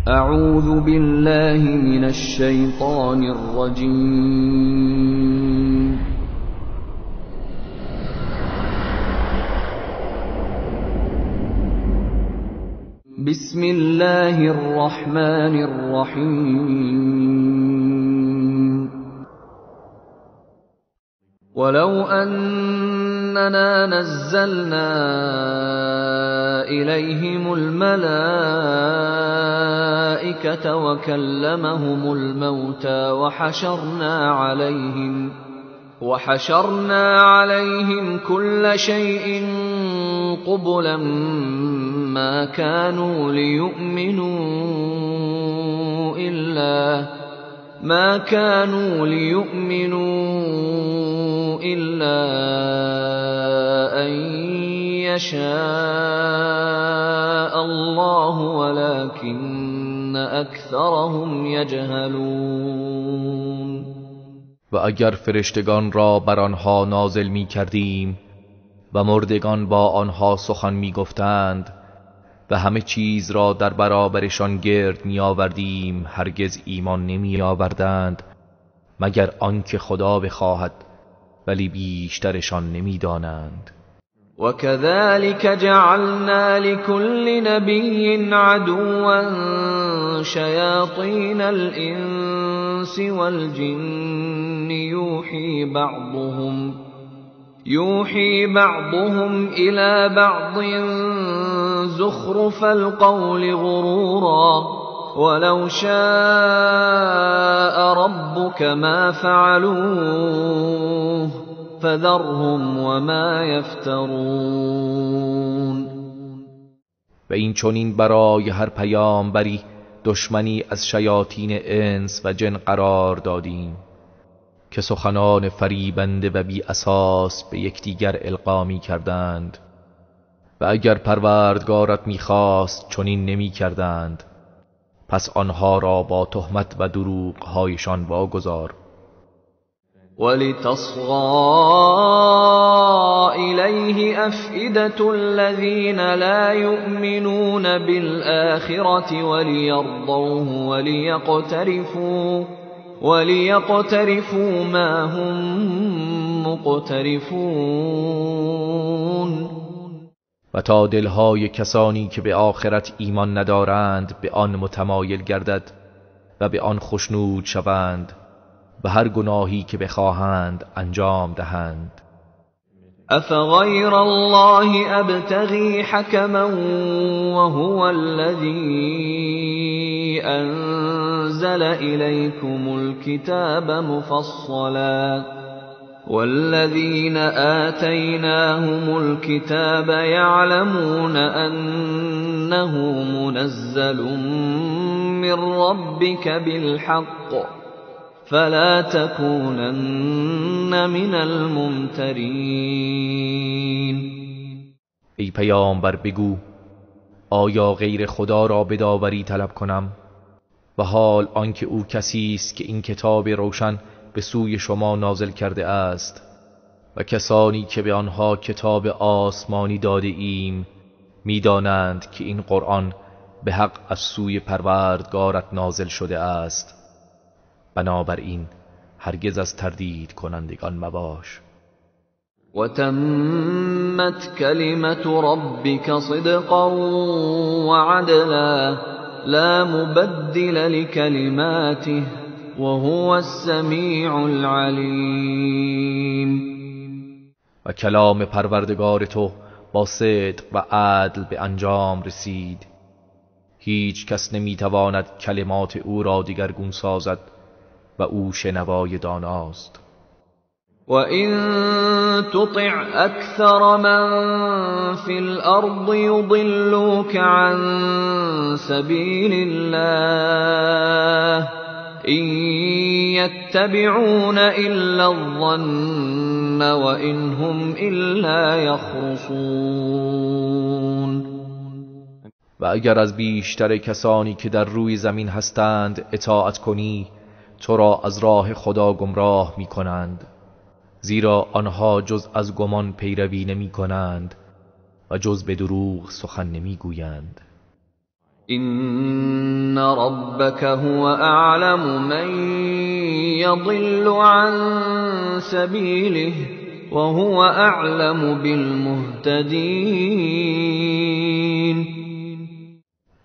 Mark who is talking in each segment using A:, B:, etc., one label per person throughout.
A: اعوذ بالله من الشیطان الرجیم. بسم الله الرحمن الرحیم. ولو أننا نزلنا إليهم الملائكة وكلمهم الموتى وحشرنا عليهم كل شيء قبلا ما كانوا ليؤمنوا إلا أن يشاء الله ولكن أكثرهم يجهلون.
B: و اگر فرشتگان را بر آنها نازل می کردیم و مردگان با آنها سخن می گفتند و همه چیز را در برابرشان گرد می آوردیم، هرگز ایمان نمی آوردند مگر آنکه خدا بخواهد، ولی بیشترشان نمی دانند.
A: وكذلك جعلنا لكل نبي عدوا شياطين الإنس والجن يوحي بعضهم إلى بعض زخرف القول غرورا ولو شاء ربك ما فعلوه فذرهم وما يفترون.
B: و این چنین برای هر پیامبری دشمنی از شیاطین انس و جن قرار دادیم که سخنان فریبنده و بی اساس به یکدیگر القا می کردند، و اگر پروردگارت می خواست چنین نمی کردند. پس آنها را با تهمت و دروغهایشان واگذار.
A: ولتصغى إليه أفئدة الذين لا يؤمنون بالآخرة وليرضوه وليقترفوا ما هم مقترفون.
B: و تا دلهای کسانی که به آخرت ایمان ندارند به آن متمایل گردد و به آن خشنود شوند و هر گناهی که بخواهند انجام دهند.
A: افغیر الله ابتغی حکما وهو الذی انزل الیکم الكتاب مفصلا والذین آتیناهم الكتاب یعلمون انه منزل من ربک بالحق فلا تكونن من الممترین.
B: ای پیامبر بگو آیا غیر خدا را به داوری طلب کنم؟ و حال آنکه او کسی است که این کتاب روشن به سوی شما نازل کرده است و کسانی که به آنها کتاب آسمانی داده ایم میدانند که این قرآن به حق از سوی پروردگارت نازل شده است. بنابراین هرگز از تردید کنندگان مباش.
A: وتمت کلمة ربک صدقا وعدلا لا مبدل لکلماته وهو السمیع العلیم.
B: و کلام پروردگار تو با صدق و عدل به انجام رسید. هیچ کس نمیتواند کلمات او را دیگرگون سازد و او شنوای داناست.
A: و این تطع اکثر من فی الارض یضلوک عن سبیل الله ان یتبعون الا الظن وان هم الا یخرصون.
B: و اگر از بیشتر کسانی که در روی زمین هستند اطاعت کنی، تو را از راه خدا گمراه می کنند، زیرا آنها جز از گمان پیروی نمی کنند و جز به دروغ سخن نمی گویند.
A: إن ربك هو أعلم من يضل عن سبيله وهو أعلم بالمهتدين.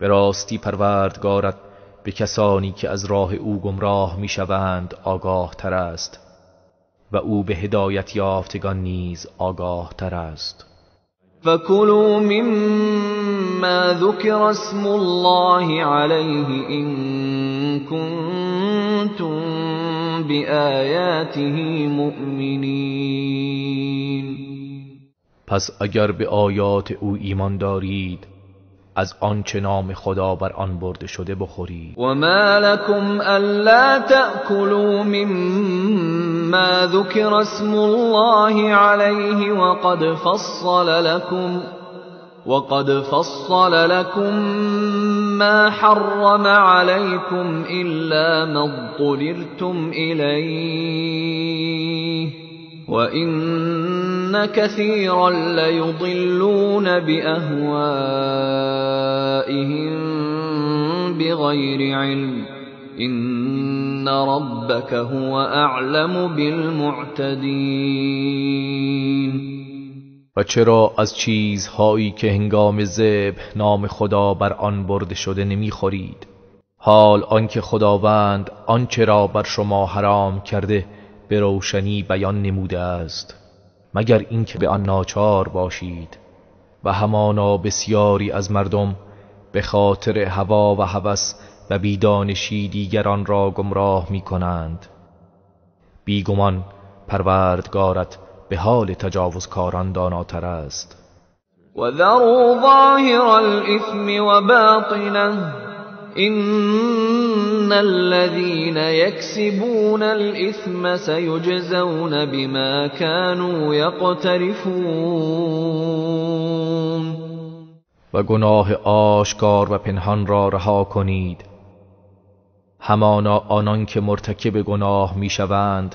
B: به راستی پروردگارت به کسانی که از راه او گمراه میشوند آگاه تر است و او به هدایت یافتگان نیز آگاه تر است.
A: فكلوا مما ذكر اسم الله عليه إن كنتم بآياته مؤمنين.
B: پس اگر به آیات او ایمان دارید از آنچه نام خدا بر آن برده شده بخورید.
A: و ما لكم الا تأكلوا مما ذكر اسم الله عليه وقد فصل لكم ما حرم عليكم إلا ما اضطررتم إليه وإن كثيرا ليضلون بأهوائهم بغير علم إن ربك هو أعلم بالمعتدين.
B: و چرا از چیزهایی که هنگام ذبح نام خدا بر آن برده شده نمیخورید، حال آنکه خداوند آنچه را بر شما حرام کرده به روشنی بیان نموده است، مگر اینکه به آن ناچار باشید. و همانا بسیاری از مردم به خاطر هوا و هوس و بیدانشی دیگران را گمراه می کنند. بیگمان پروردگارت به حال تجاوزکاران داناتر است.
A: و ذروا ظاهر الاثم و باطنه ان الذين يكسبون الاثم سيجزون بما كانوا يقترفون.
B: و گناه آشکار و پنهان را رها کنید، همانا آنان که مرتکب گناه میشوند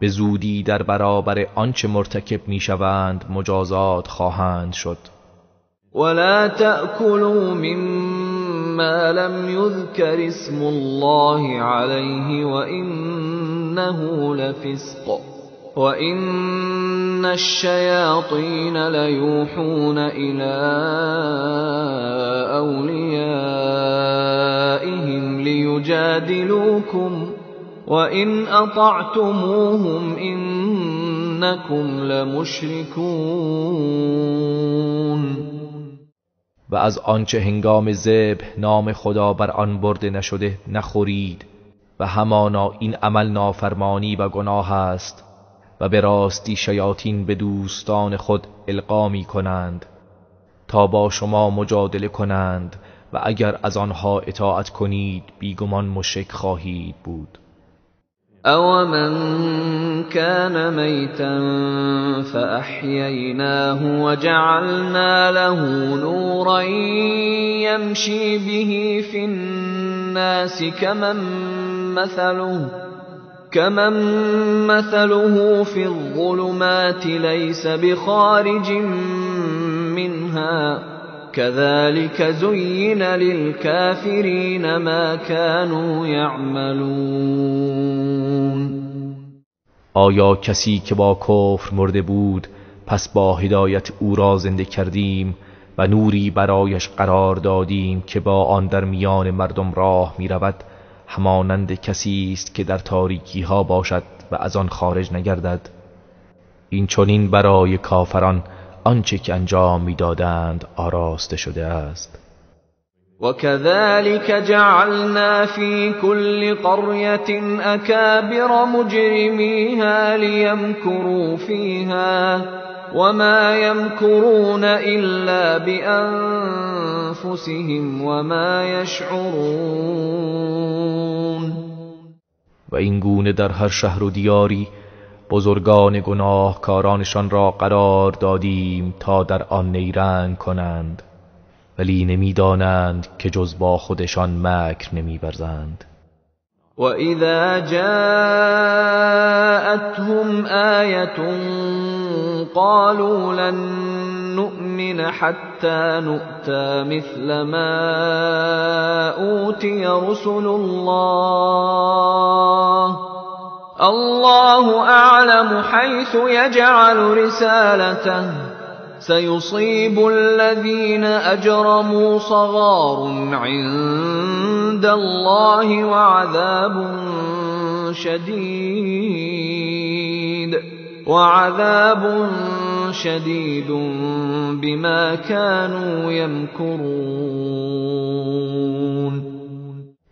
B: به زودی در برابر آنچه مرتکب میشوند مجازات خواهند شد.
A: ولا تأكلوا مما لم يذكر اسم الله عليه وإنه لفسق وإن الشياطين ليوحون إلى أوليائهم ليجادلوكم وَإِنْ أَطَعْتُمُوهُمْ إِنَّكُمْ لَمُشْرِكُونَ.
B: و از آنچه هنگام ذبح نام خدا بر آن برده نشده نخورید، و همانا این عمل نافرمانی و گناه است و به راستی شیاطین به دوستان خود القا می کنند تا با شما مجادله کنند و اگر از آنها اطاعت کنید بیگمان مشرک خواهید بود.
A: أَوَمَنْ كَانَ مَيْتًا فَأَحْيَيْنَاهُ وَجَعَلْنَا لَهُ نُورًا يَمْشِي بِهِ فِي النَّاسِ كَمَن مَّثَلُهُ فِي الظُّلُمَاتِ لَيْسَ بِخَارِجٍ مِّنْهَا كَذَلِكَ زُيِّنَ لِلْكَافِرِينَ مَا كَانُوا يَعْمَلُونَ.
B: آیا کسی که با کفر مرده بود پس با هدایت او را زنده کردیم و نوری برایش قرار دادیم که با آن در میان مردم راه می رود، همانند کسی است که در تاریکی ها باشد و از آن خارج نگردد؟ این چنین برای کافران آنچه که انجام می‌دادند آراسته شده است.
A: وَكَذَلِكَ جَعَلْنَا فِي كُلِّ قَرْيَةٍ أَكَابِرَ مُجْرِمِيهَا لِيَمْكُرُوا فِيهَا وَمَا يَمْكُرُونَ إِلَّا بِأَنفُسِهِمْ وَمَا يَشْعُرُونَ.
B: و این گونه در هر شهر و دیاری بزرگان گناهکارانشان را قرار دادیم تا در آن نیرنگ کنند، ولی نمیدانند که جز با خودشان مکر نمی‌ورزند.
A: وَإِذَا جَاءَتْهُمْ آيَةٌ قَالُوا لَن نُّؤْمِنَ نؤمن حتى نؤتى مثل ما أوتي رسل الله الله أعلم حيث يجعل رسالته سيصيب الذين أجرموا صغار عند الله وعذاب شديد بما كانوا يمكرون.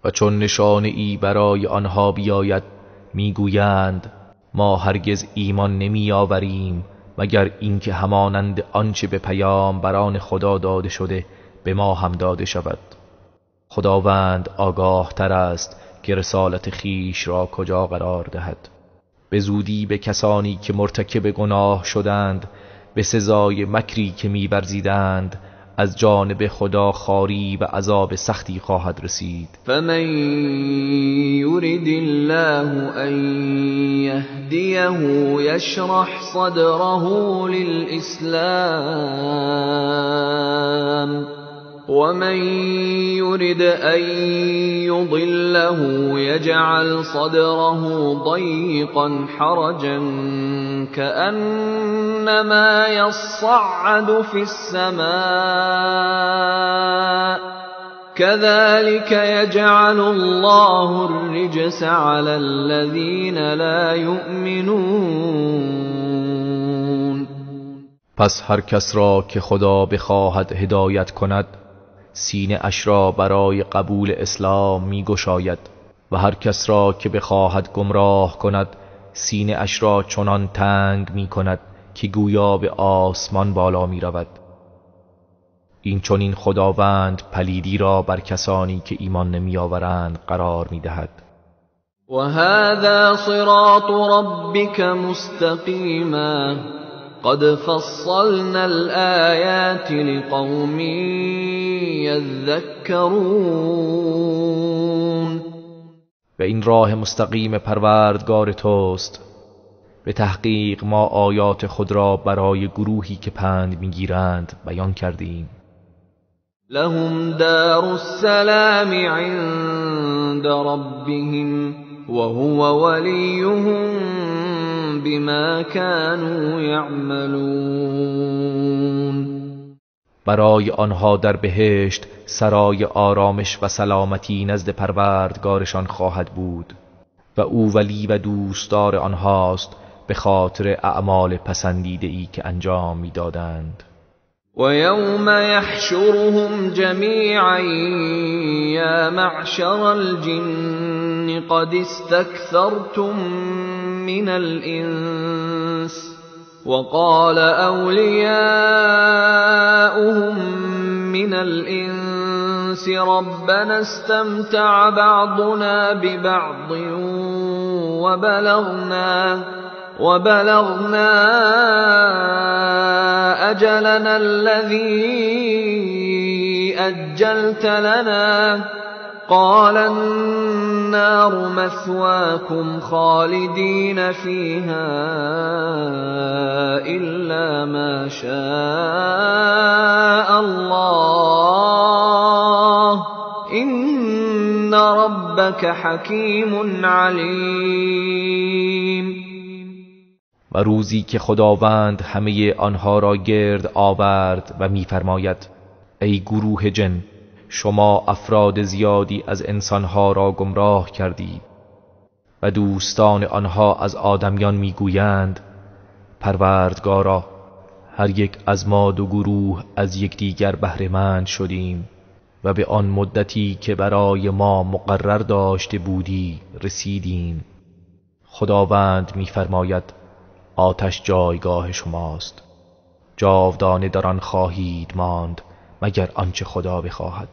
B: و چون نشانه ای برای آنها بیاید میگویند ما هرگز ایمان نمی آوریم مگر اینکه همانند آنچه به پیامبران خدا داده شده به ما هم داده شود. خداوند آگاه تر است که رسالت خیش را کجا قرار دهد. به زودی به کسانی که مرتکب گناه شدند به سزای مکری که می‌ورزیدند از جانب خدا خواری و عذاب سختی خواهد رسید.
A: فمن یرد الله ان یهدیه یشرح صدره للاسلام ومن يرد أن يضله يجعل صدره ضيقا حرجا كأنما يصعد في السماء كذلك يجعل الله الرجس على الذين لا يؤمنون.
B: پس هر کس را که خدا بخواهد هدایت کند سینه اش را برای قبول اسلام می گشاید و هر کس را که بخواهد گمراه کند سینه اش را چنان تنگ می کند که گویا به آسمان بالا می رود. این چنین خداوند پلیدی را بر کسانی که ایمان نمی آورند قرار می دهد.
A: و هذا صراط ربک مستقیما قد فصلنا الآیات لقوم یذکرون.
B: و این راه مستقیم پروردگار توست. به تحقیق ما آیات خود را برای گروهی که پند میگیرند بیان کردیم.
A: لهم دار السلام عند ربهم وهو ولیهم بما كانوا یعملون.
B: برای آنها در بهشت سرای آرامش و سلامتی نزد پروردگارشان خواهد بود و او ولی و دوستدار آنهاست به خاطر اعمال پسندیده‌ای که انجام می‌دادند.
A: و یوم یحشرهم جمیعا یا معشر الجن قد استکثرتم من الانس وقال أولياؤهم من الإنس ربنا استمتع بعضنا ببعض وبلغنا أجلنا الذي أجلت لنا قال النار مثواكم خالدين فيها إلا ما شاء الله إن ربك حكيم عليم.
B: و روزی که خداوند همه آنها را گرد آورد و می‌فرماید ای گروه جن، شما افراد زیادی از انسانها را گمراه کردید. و دوستان آنها از آدمیان میگویند پروردگارا، هر یک از ما دو گروه از یکدیگر بهره‌مند شدیم و به آن مدتی که برای ما مقرر داشته بودی رسیدیم. خداوند میفرماید آتش جایگاه شماست، جاودانه در آن خواهید ماند مگر آنچه خدا بخواهد.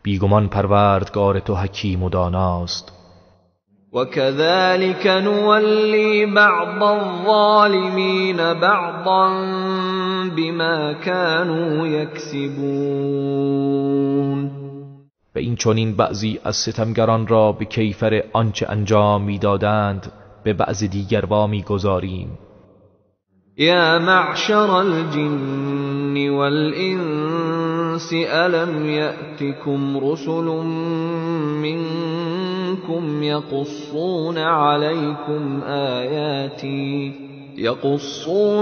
B: بیگمان پروردگار تو حکیم و داناست.
A: وكذلك نولي بعض الظالمين بعضا بما كانوا يكسبون.
B: و این چنین بعضی از ستمگران را به کیفر آنچه انجام میدادند به بعض دیگر وامیگذاریم.
A: یا معشر الجن والإنس ألم يأتكم رسل منكم يقصون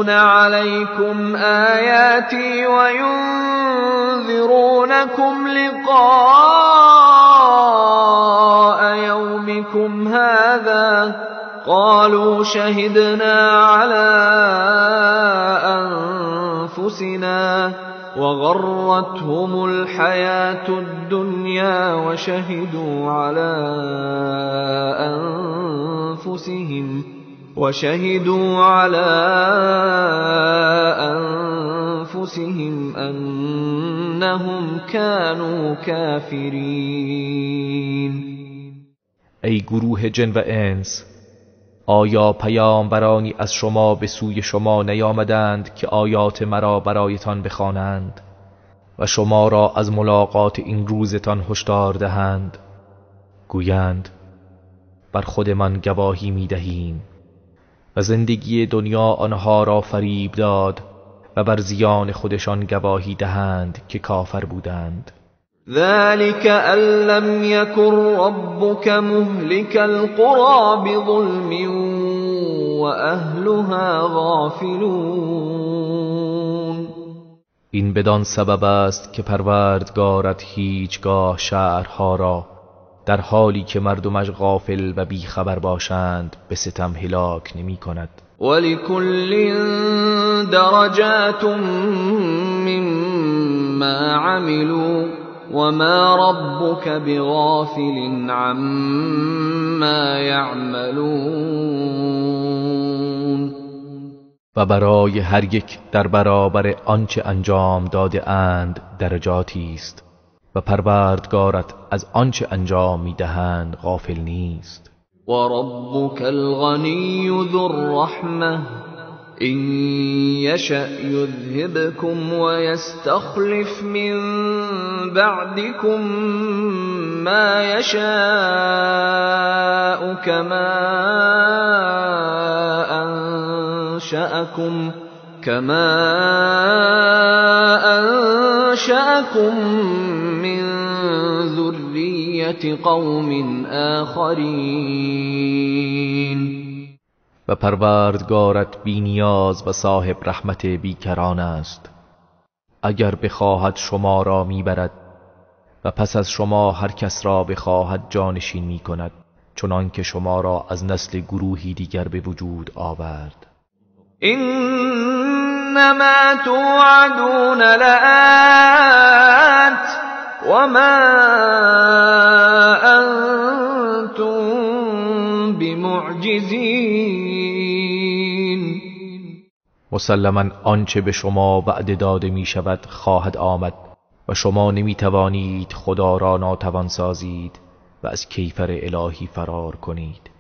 A: عليكم آياتي وينذرونكم لقاء يومكم هذا قالوا شهدنا على أنفسنا وغرتهم الحياة الدنيا وشهدوا على أنفسهم أنهم كانوا كافرين.
B: ای گروه جن و انس، آیا پیامبرانی از شما به سوی شما نیامدند که آیات مرا برایتان بخوانند و شما را از ملاقات این روزتان هشدار دهند؟ گویند بر خودمان گواهی می دهیم. و زندگی دنیا آنها را فریب داد و بر زیان خودشان گواهی دهند که کافر بودند.
A: ذلك أن لم يكن ربك مهلك القرى بظلم وأهلها غافلون.
B: این بدان سبب است که پروردگارت هیچگاه شهرها را در حالی که مردمش غافل و بیخبر باشند به ستم هلاک نمی کند.
A: ولكل درجات مما عملوا وما ربك بغافل عما يعملون.
B: و برای هر یک در برابر آنچه انجام داده اند درجاتی است و پروردگارت از آنچه انجام میدهند غافل نیست.
A: و ربک الغنی ذو الرحمه إن يشأ يذهبكم ويستخلف من بعدكم ما يشاء كما أنشأكم من ذرية قوم آخرين.
B: و پروردگارت بی نیاز و صاحب رحمت بیکران است. اگر بخواهد شما را میبرد و پس از شما هر کس را بخواهد جانشین میکند، چنان که شما را از نسل گروهی دیگر به وجود آورد.
A: انما توعدون لآت وما انتم بمعجزین.
B: مسلما آنچه به شما وعده داده می شود خواهد آمد و شما نمی توانید خدا را ناتوان سازید و از کیفر الهی فرار کنید.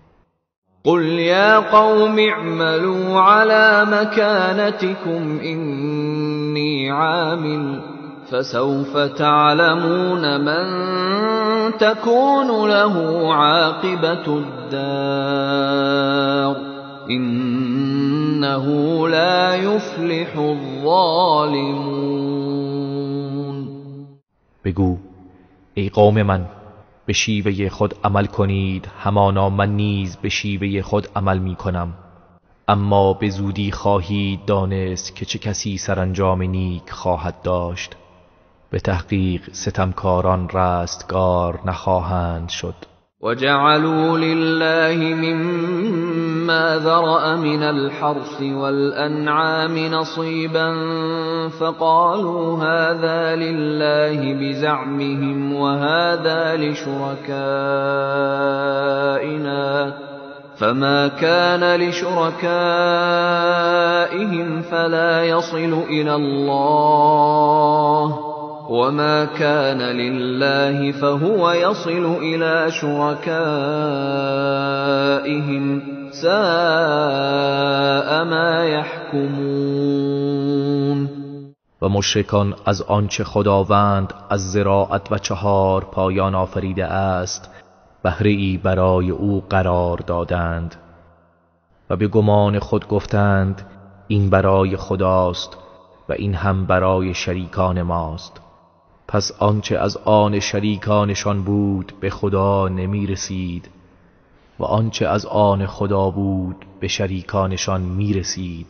A: قل یا قوم اعملوا على مكانتكم إني عامل فسوف تعلمون من تكون له عاقبة الدار إنه لا يفلح الظالمون.
B: بگو ای قوم من، به شیوه خود عمل کنید، همانا من نیز به شیوه خود عمل می کنم. اما به زودی خواهید دانست که چه کسی سرانجام نیک خواهد داشت. به تحقیق ستمکاران رستگار نخواهند شد.
A: وجعلوا لله مما ذرأ من الحرث والأنعام نصيبا فقالوا هذا لله بزعمهم وهذا لشركائنا فما كان لشركائهم فلا يصل إلى الله وما كان لله فهو يصل إلى شركائهم ساء ما يحكمون.
B: و مشرکان از آنچه خداوند از زراعت و چهار پایان آفریده است بهره‌ای برای او قرار دادند و به گمان خود گفتند این برای خداست و این هم برای شریکان ماست. پس آنچه از آن شریکانشان بود به خدا نمی رسید و آنچه از آن خدا بود به شریکانشان می رسید.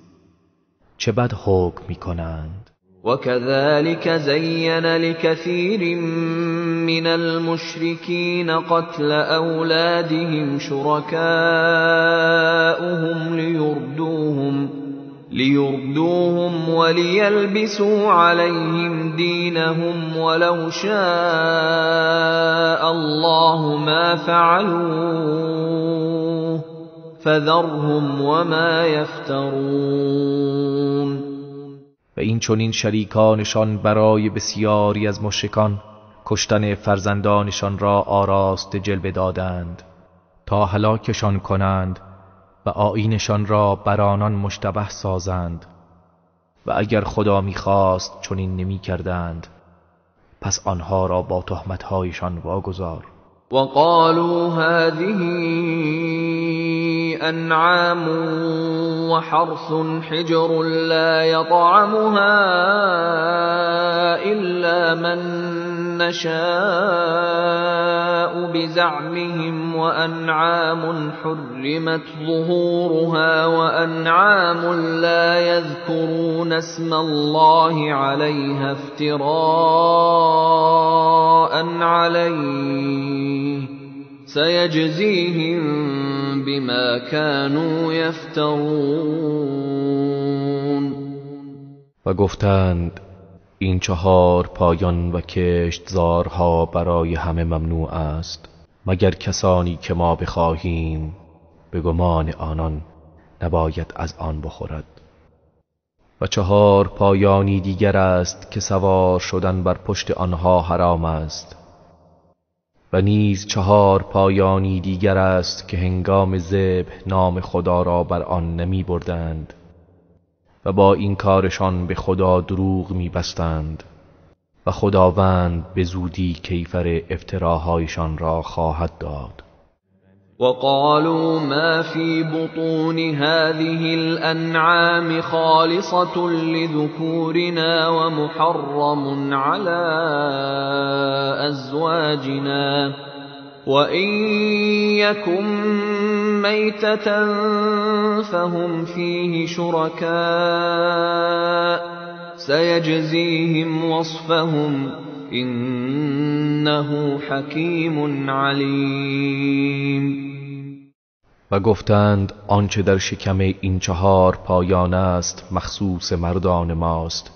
B: چه بد حکم می کنند.
A: وكذلك زين لكثير من المشركين قتل أولادهم شركاؤهم ليردوهم وليلبسوا عليهم دينهم ولو شاء الله ما فعلوه فذرهم وما يفترون.
B: و این چنین شریکانشان برای بسیاری از مشرکان کشتن فرزندانشان را آراسته جلوه دادند تا هلاکشان کنند و آیینشان را بر آنان مشتبه سازند، و اگر خدا می‌خواست چنین نمی‌کردند. پس آنها را با تهمت‌هایشان واگذار.
A: وقالوا هذه أنعام وحرث حجر لا يطعمها إلا من نشاء بزعمهم وأنعام حرمت ظهورها وأنعام لا يذكرون اسم الله عليها افتراء عليه سيجزيهم بما كانوا يفترون.
B: و گفتند این چهار پایان و کشتزارها برای همه ممنوع است مگر کسانی که ما بخواهیم به گمان آنان نباید از آن بخورد. و چهار پایانی دیگر است که سوار شدن بر پشت آنها حرام است، و نیز چهار پایانی دیگر است که هنگام ذبح نام خدا را بر آن نمی بردند و با این کارشان به خدا دروغ می بستند و خداوند به زودی کیفر افتراهایشان را خواهد داد.
A: وقالوا ما في بطون هذه الأنعام خالصة لذكورنا ومحرم على أزواجنا وإن يكن ميتة فهم فيه شركاء سيجزيهم وصفهم إنه حكيم عليم.
B: و گفتند آنچه در شکم این چهار پایان است مخصوص مردان ماست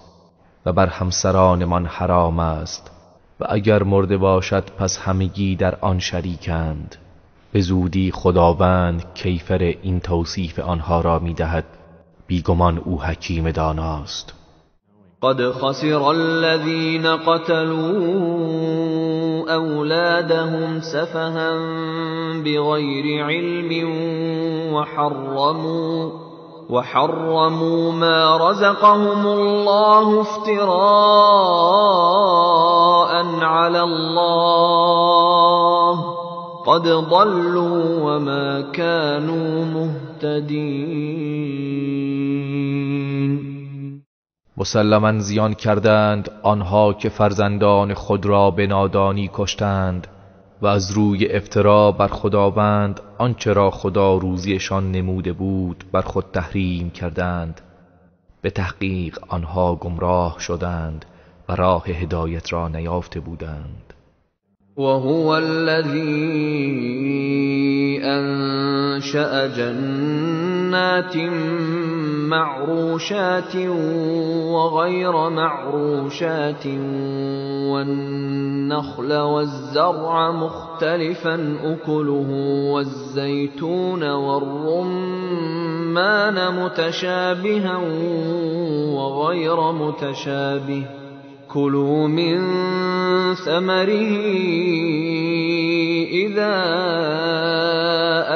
B: و بر همسرانمان حرام است، و اگر مرده باشد پس همگی در آن شریکند. به زودی خداوند کیفر این توصیف آنها را می‌دهد، بیگمان او حکیم داناست.
A: قد خسر الذين قتلوا أولادهم سفها بغير علم وحرموا ما رزقهم الله افتراء على الله قد ضلوا وما كانوا مهتدين.
B: مسلما زیان کردند آنها که فرزندان خود را به نادانی کشتند و از روی افترا بر خداوند آنچه را خدا روزیشان نموده بود بر خود تحریم کردند. به تحقیق آنها گمراه شدند و راه هدایت را نیافته بودند.
A: وهو الذی أنشأ جنات معروشات وغير معروشات والنخل والزرع مختلفا أكله والزيتون والرمان متشابها وغير متشابه كلوا من ثمره إذا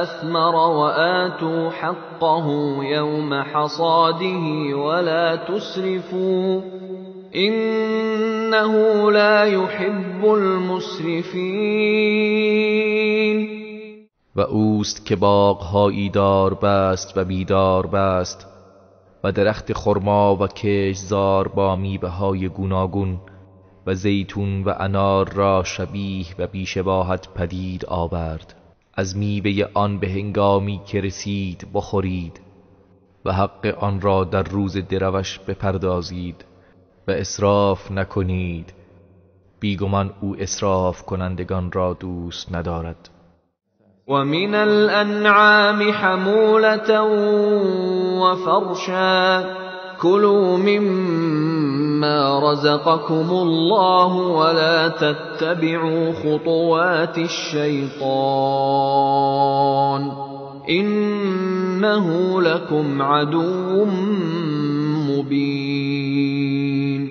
A: أثمر وآتوا حقه يوم حصاده ولا تسرفوا إنه لا يحب المسرفين.
B: و اوست که باغهایی دار بست و بیدار بست و درخت خرما و کشتزار با میوه‌های گوناگون و زیتون و انار را شبیه و بی‌شباهت پدید آورد. از میوه آن به هنگامی که رسید بخورید و حق آن را در روز دروش بپردازید و اسراف نکنید، بیگمان او اسراف کنندگان را دوست ندارد.
A: ومن الأنعام حمولة وفرشا كلوا مما رزقكم الله ولا تتبعوا خطوات الشيطان إنه لكم عدو مبين.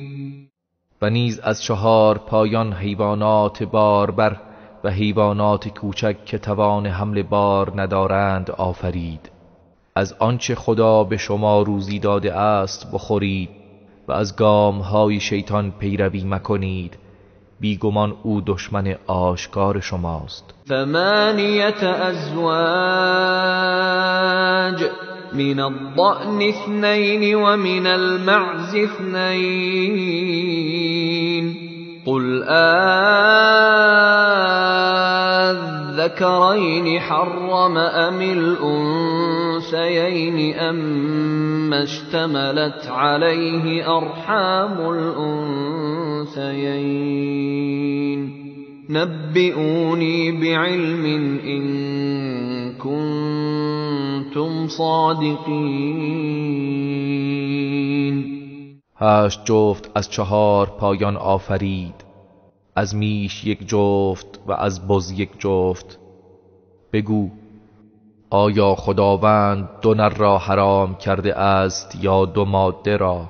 B: و نیز از چهار پایان حیوانات باربر و حیوانات کوچک که توان حمل بار ندارند آفرید. از آنچه خدا به شما روزی داده است بخورید و از گامهای شیطان پیروی مکنید، بیگمان او دشمن آشکار شماست.
A: ثمانیة ازواج من الضأن اثنین ومن المعز اثنین قل آذكرين حرم أم الأنثيين أما اشتملت عليه أرحام الأنثيين نبئوني بعلم إن كنتم صادقين.
B: 8 جفت از 4 پایان آفرید، از میش 1 جفت و از بز 1 جفت. بگو آیا خداوند 2 نر را حرام کرده است یا 2 ماده را،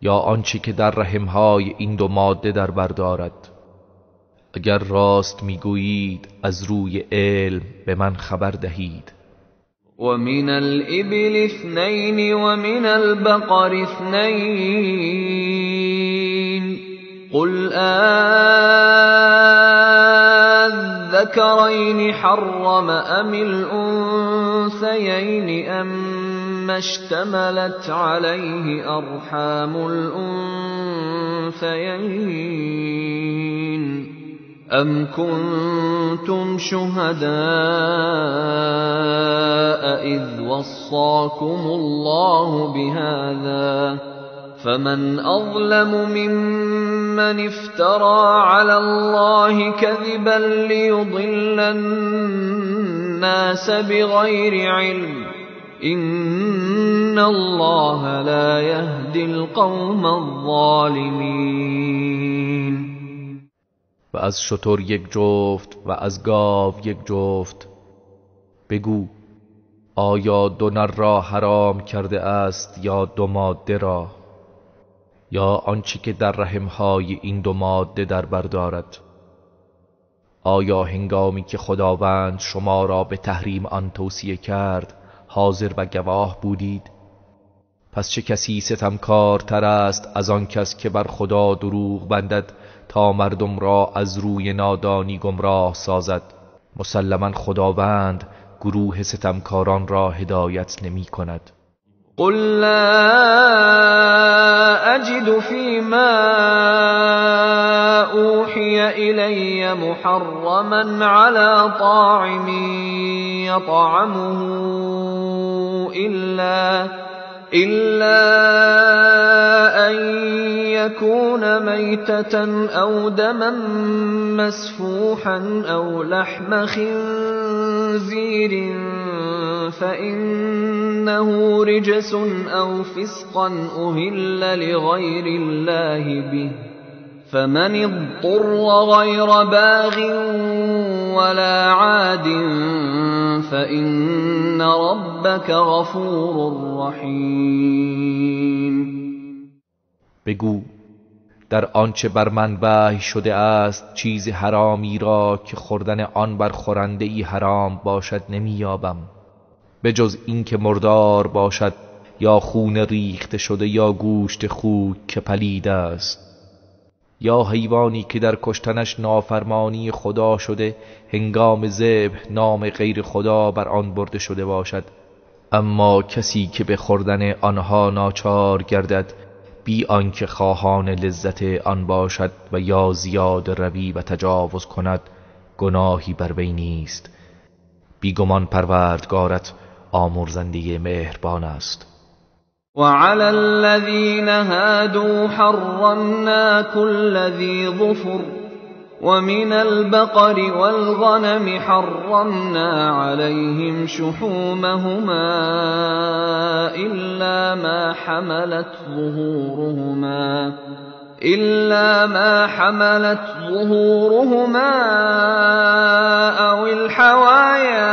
B: یا آنچه که در رحمهای این 2 ماده در بر دارد؟ اگر راست میگویید از روی علم به من خبر دهید.
A: ومن الإبل 2 ومن البقر 2 قل آذكرين حرم أم الأنثيين أما اشتملت عليه أرحام الأنثيين أم كنتم شهداء إذ وصاكم الله بهذا فمن أظلم ممن افترى على الله كذبا ليضل الناس بغير علم إن الله لا يهدي القوم الظالمين.
B: و از شتر 1 جفت و از گاو 1 جفت. بگو آیا 2 نر را حرام کرده است یا 2 ماده را، یا آنچه که در رحمهای این 2 ماده در بر دارد؟ آیا هنگامی که خداوند شما را به تحریم آن توصیه کرد حاضر و گواه بودید؟ پس چه کسی ستمکارتر است از آن کس که بر خدا دروغ بندد تا مردم را از روی نادانی گمراه سازد؟ مسلما خداوند گروه ستمکاران را هدایت نمی کند.
A: قل لا أجد فيما أوحي إلي محرما على طاعم يطعمه إلا أن يكون ميتة أو دما مسفوحا أو لحم خنزير فإنه رجس أو فسقا أهل لغير الله به فمن اضطر غير باغ ولا عاد فإن ربك غفور رحیم.
B: بگو در آنچه بر من وحی شده است چیز حرامی را که خوردن آن بر خورنده ای حرام باشد نمی‌یابم، به جز این که مردار باشد یا خون ریخته شده یا گوشت خوک که پلید است، یا حیوانی که در کشتنش نافرمانی خدا شده هنگام ذبح نام غیر خدا بر آن برده شده باشد. اما کسی که به خوردن آنها ناچار گردد بی آنکه خواهان لذت آن باشد و یا زیاد روی و تجاوز کند، گناهی بر وی نیست. بیگمان پروردگارت آمرزنده مهربان است.
A: وعلى الذين هادوا حرمنا كل ذي ظفر ومن البقر والغنم حرمنا عليهم شحومهما إلا ما حملت ظهورهما أو الحوايا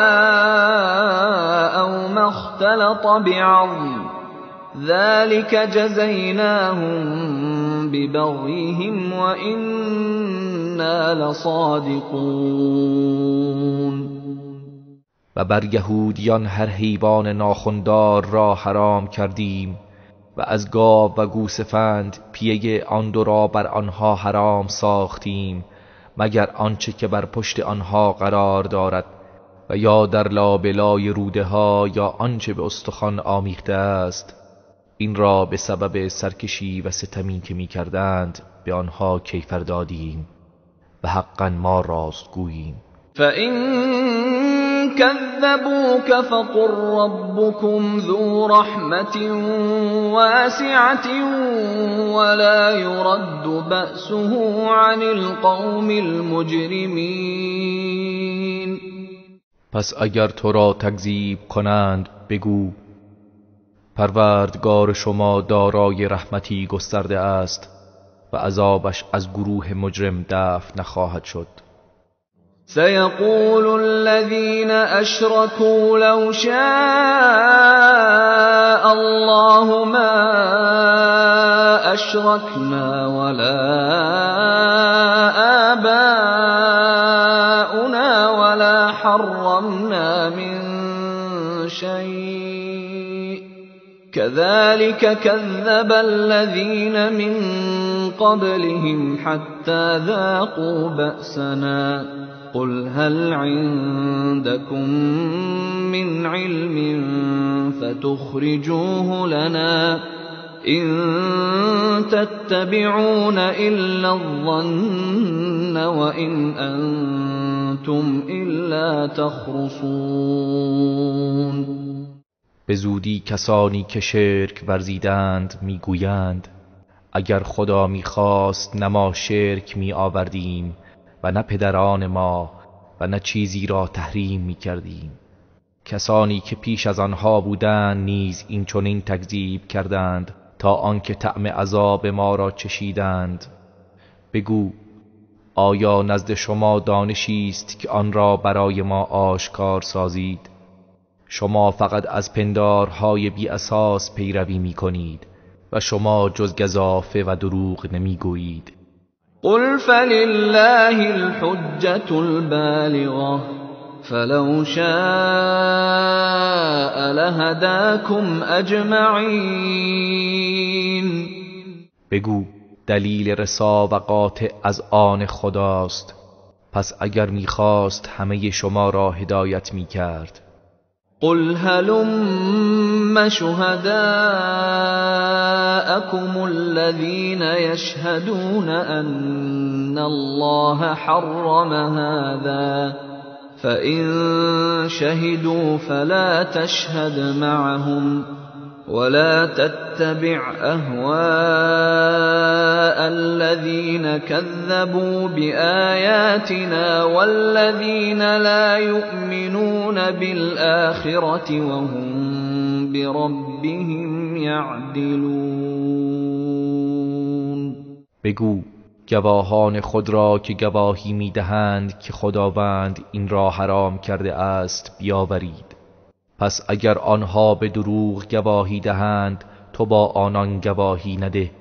A: أو ما اختلط بعظم ذلك جزيناهم ببغيهم وإنا لصادقون.
B: و بر یهودیان هر حیوان ناخندار را حرام کردیم و از گاو و گوسفند پیه آن دو را بر آنها حرام ساختیم، مگر آنچه که بر پشت آنها قرار دارد و یا در لابلای روده ها یا آنچه به استخوان آمیخته است. این را به سبب سرکشی و ستمی که می کردند به آنها کیفر دادیم و حقا ما راست گوییم.
A: فَإِن كَذَّبُوكَ فَقُل رَّبُّكُمْ ذُو رَحْمَةٍ وَاسِعَةٍ وَلَا يُرَدُّ بَأْسُهُ عَنِ الْقَوْمِ الْمُجْرِمِينَ.
B: پس اگر تو را تکذیب کنند بگو پروردگار شما دارای رحمتی گسترده است و عذابش از گروه مجرم دفع نخواهد شد.
A: سيقول الذين أشركوا لو شاء الله ما أشركنا ولا آباؤنا ولا حرمنا من شيء كذلك كذب الذين من قبلهم حتى ذاقوا بأسنا قل هل عندكم من علم فتخرجوه لنا إن تتبعون إلا الظن وإن أنتم إلا تخرصون.
B: به زودی کسانی که شرک ورزیدند میگویند اگر خدا میخواست نه ما شرک میآوردیم و نه پدران ما و نه چیزی را تحریم میکردیم. کسانی که پیش از آنها بودند نیز این چنین تکذیب کردند تا آنکه طعم عذاب ما را چشیدند. بگو آیا نزد شما دانشی است که آن را برای ما آشکار سازید؟ شما فقط از پندارهای بی اساس پیروی میکنید و شما جز گزافه و دروغ نمیگویید.
A: قل فلله الحجة البالغة فلو شاء لهداكم اجمعین.
B: بگو دلیل رسا و قاطع از آن خداست، پس اگر میخواست همه شما را هدایت میکرد.
A: قل هلم شهداءكم الذين يشهدون أن الله حرم هذا فإن شهدوا فلا تشهد معهم ولا تتبع أهواء الذين كذبوا بآياتنا والذين لا يؤمنون بالآخرة وهم بربهم يعدلون.
B: بگو گواهان خود را که گواهی می‌دهند که خداوند این را حرام کرده است بیاورید. پس اگر آنها به دروغ گواهی دهند تو با آنان گواهی نده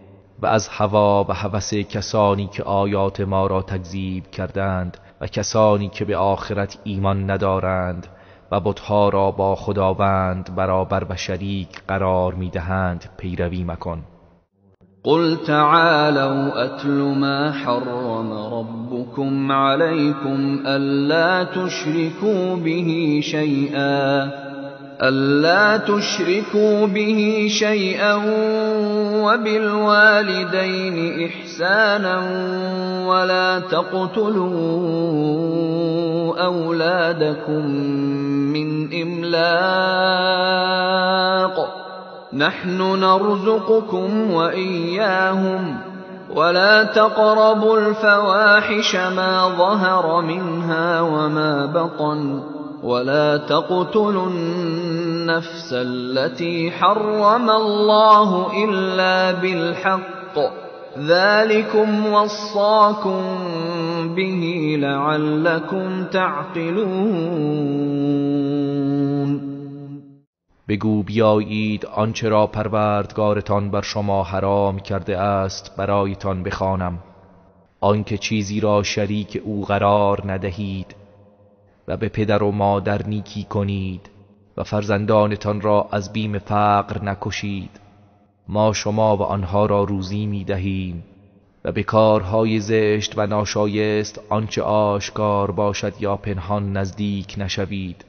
B: و از هوا و هوس کسانی که آیات ما را تکذیب کردند و کسانی که به آخرت ایمان ندارند و بتها را با خداوند برابر و شریک قرار میدهند پیروی مکن.
A: قل تعالوا أتل ما حرم ربكم عليكم ألا تشركوا به شيئا ألا تشركوا به شيئا وبالوالدين إحسانا ولا تقتلوا أولادكم من إملاق نحن نرزقكم وإياهم ولا تقربوا الفواحش ما ظهر منها وما بطن ولا تقتلوا النفس التي حرم الله إلا بالحق ذلكم وصاكم به لعلكم تعقلون.
B: بگو بیایید آنچه را پروردگارتان بر شما حرام کرده است برایتان بخوانم، آنکه چیزی را شریک او قرار ندهید و به پدر و مادر نیکی کنید و فرزندانتان را از بیم فقر نکشید. ما شما و آنها را روزی می دهیم و به کارهای زشت و ناشایست آنچه آشکار باشد یا پنهان نزدیک نشوید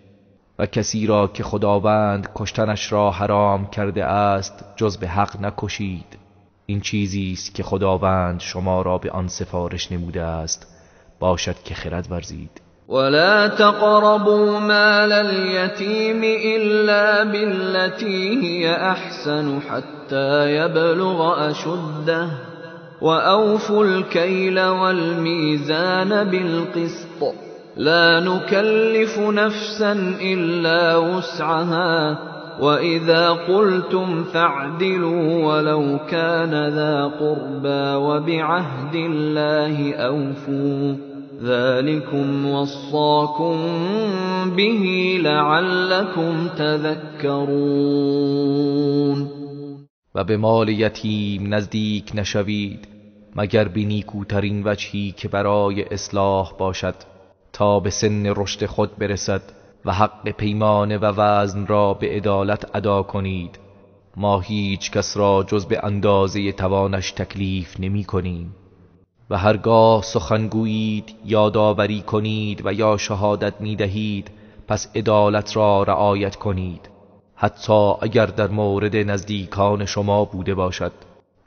B: و کسی را که خداوند کشتنش را حرام کرده است جز به حق نکشید. این چیزی است که خداوند شما را به آن سفارش نموده است، باشد که خرد ورزید.
A: ولا تقربوا مال اليتيم إلا بالتي هي أحسن حتى يبلغ أشده وأوفوا الكيل والميزان بالقسط لا نكلف نفسا إلا وسعها وإذا قلتم فاعدلوا ولو كان ذا قربى وبعهد الله أوفوا ذلكم وصاكم به لعلكم تذكرون.
B: و به مال یتیم نزدیک نشوید مگر به نیکوترین وجهی که برای اصلاح باشد تا به سن رشد خود برسد و حق پیمانه و وزن را به عدالت ادا کنید. ما هیچ کس را جز به اندازه توانش تکلیف نمی کنیم و هرگاه سخنگویید یادآوری کنید و یا شهادت می دهید پس عدالت را رعایت کنید، حتی اگر در مورد نزدیکان شما بوده باشد،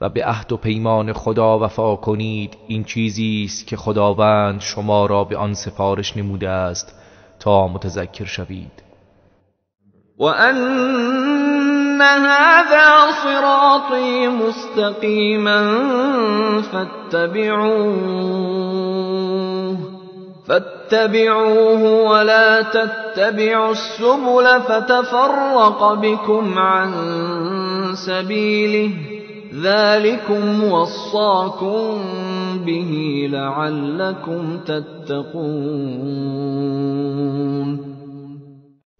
B: و به عهد و پیمان خدا وفا کنید. این چیزی است که خداوند شما را به آن سفارش نموده است تا متذکر شوید.
A: وأن هذا صراطي مستقيما فاتبعوه ولا تتبعوا السبل فتفرق بكم عن سبيله ذلكم وصاكم به لعلكم تتقون.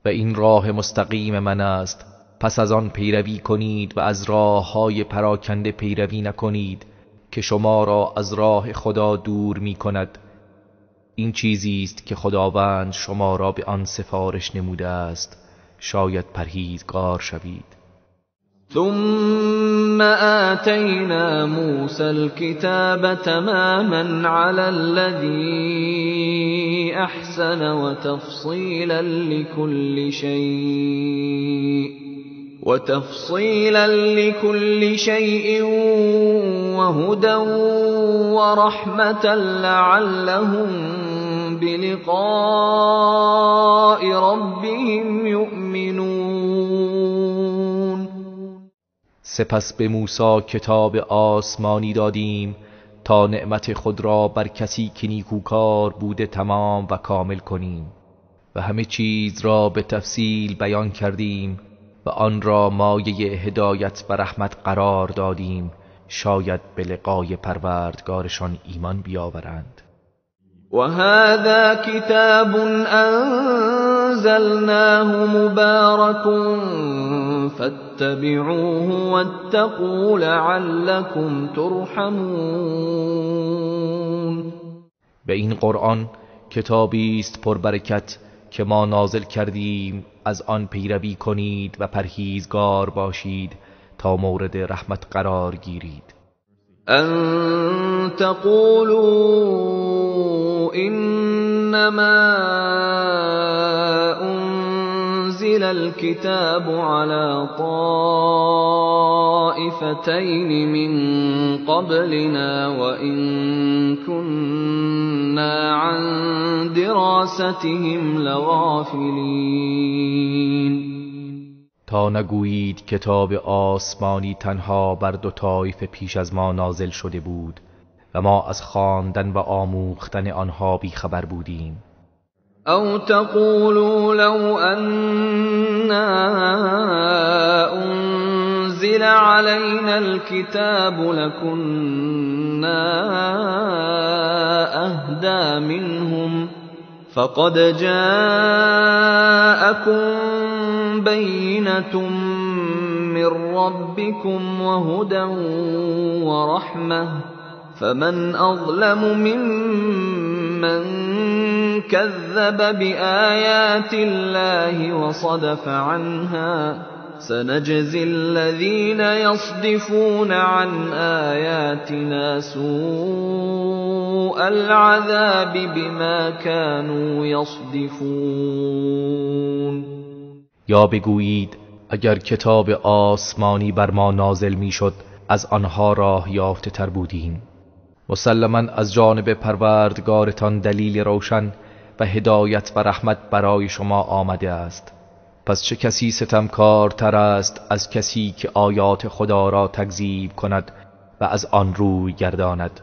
B: و این راه مستقیم من است، پس از آن پیروی کنید و از راه‌های پراکنده پیروی نکنید که شما را از راه خدا دور می کند. این چیزی است که خداوند شما را به آن سفارش نموده است، شاید پرهیزگار شوید.
A: ثم آتینا موسى الكتاب تماما على الذي أحسن وتفصيلا لكل شيء وهدى ورحمة لعلهم بلقاء ربهم يؤمنون.
B: سپس به موسی کتاب آسمانی دادیم تا نعمت خود را بر کسی که نیکوکار بوده تمام و کامل کنیم و همه چیز را به تفصیل بیان کردیم و آن را مایه هدایت و رحمت قرار دادیم، شاید به لقای پروردگارشان ایمان بیاورند.
A: و هذا کتاب انزلناه مبارک فاتبعوه واتقوا لعلكم ترحمون.
B: به این قرآن کتابی است پربرکت که ما نازل کردیم، از آن پیروی کنید و پرهیزگار باشید تا مورد رحمت قرار گیرید.
A: ان تقولوا انما انزل الكتاب على طائفتين من قبلنا وإن كنا عن دراستهم لغافلين.
B: تا نگویید کتاب آسمانی تنها بر دو طایفه پیش از ما نازل شده بود و ما از خواندن و آموختن آنها بیخبر بودیم.
A: او تقولوا لو أنا أنزل علينا الكتاب لكنا أهدى منهم فقد جاءكم بينة من ربكم وهدى ورحمة فمن أظلم ممن كذب بآيات الله وصدف عنها سنجزي الذين يصدفون عن آياتنا سوء العذاب بما كانوا يصدفون.
B: یا بگویید اگر کتاب آسمانی بر ما نازل میشد از آنها راه یافته تر بودیم. مسلما از جانب پروردگارتان دلیل روشن و هدایت و رحمت برای شما آمده است. پس چه کسی ستمکارتر است از کسی که آیات خدا را تکذیب کند و از آن روی گرداند؟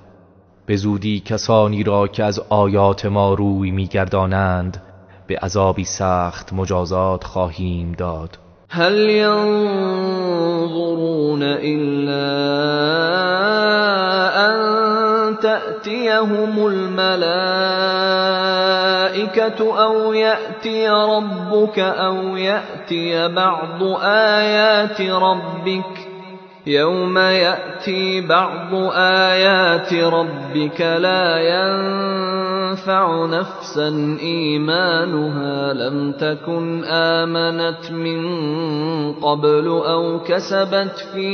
B: به زودی کسانی را که از آیات ما روی میگردانند به عذابی سخت مجازات خواهیم داد.
A: هل ينظرون إلا أن تأتيهم الملائكة أو يأتي ربك أو يأتي بعض آيات ربك يوم يأتي بعض آيات ربك لا ينفع نفسا إيمانها لم تكن آمنت من قبل أو كسبت في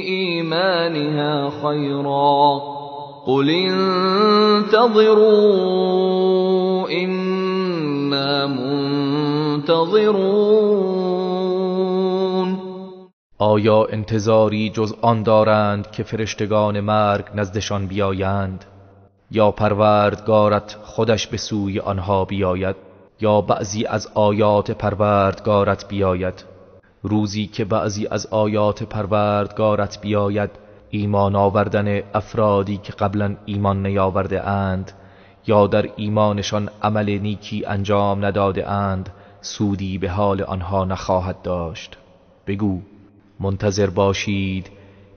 A: إيمانها خيرا قل انتظروا إنا منتظرون.
B: آیا انتظاری جز آن دارند که فرشتگان مرگ نزدشان بیایند، یا پروردگارت خودش به سوی آنها بیاید، یا بعضی از آیات پروردگارت بیاید؟ روزی که بعضی از آیات پروردگارت بیاید، ایمان آوردن افرادی که قبلا ایمان نیاورده اند یا در ایمانشان عمل نیکی انجام نداده اند سودی به حال آنها نخواهد داشت. بگو منتظر باشید،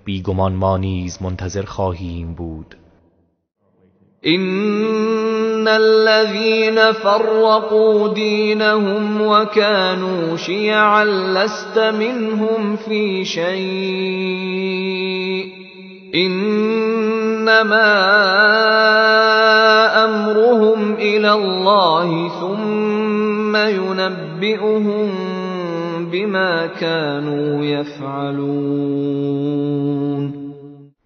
B: بیگمان ما نیز منتظر خواهیم بود.
A: إن الذين فرقوا دينهم وكانوا شيعا لست منهم في شيء إنما أمرهم إلى الله ثم ينبئهم بما كانوا يفعلون.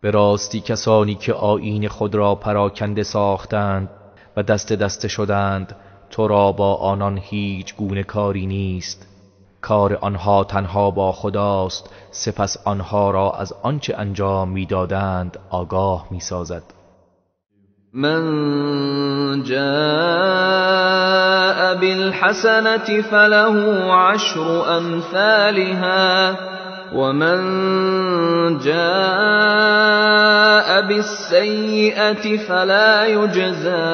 B: به راستی کسانی که آیین خود را پراکنده ساختند و دست دست شدند، تو را با آنان هیچ گونه کاری نیست. کار آنها تنها با خداست، سپس آنها را از آنچه انجام میدادند آگاه میسازد.
A: من جاء بالحسنة فله عشر أمثالها ومن جاء بالسيئة فلا يجزى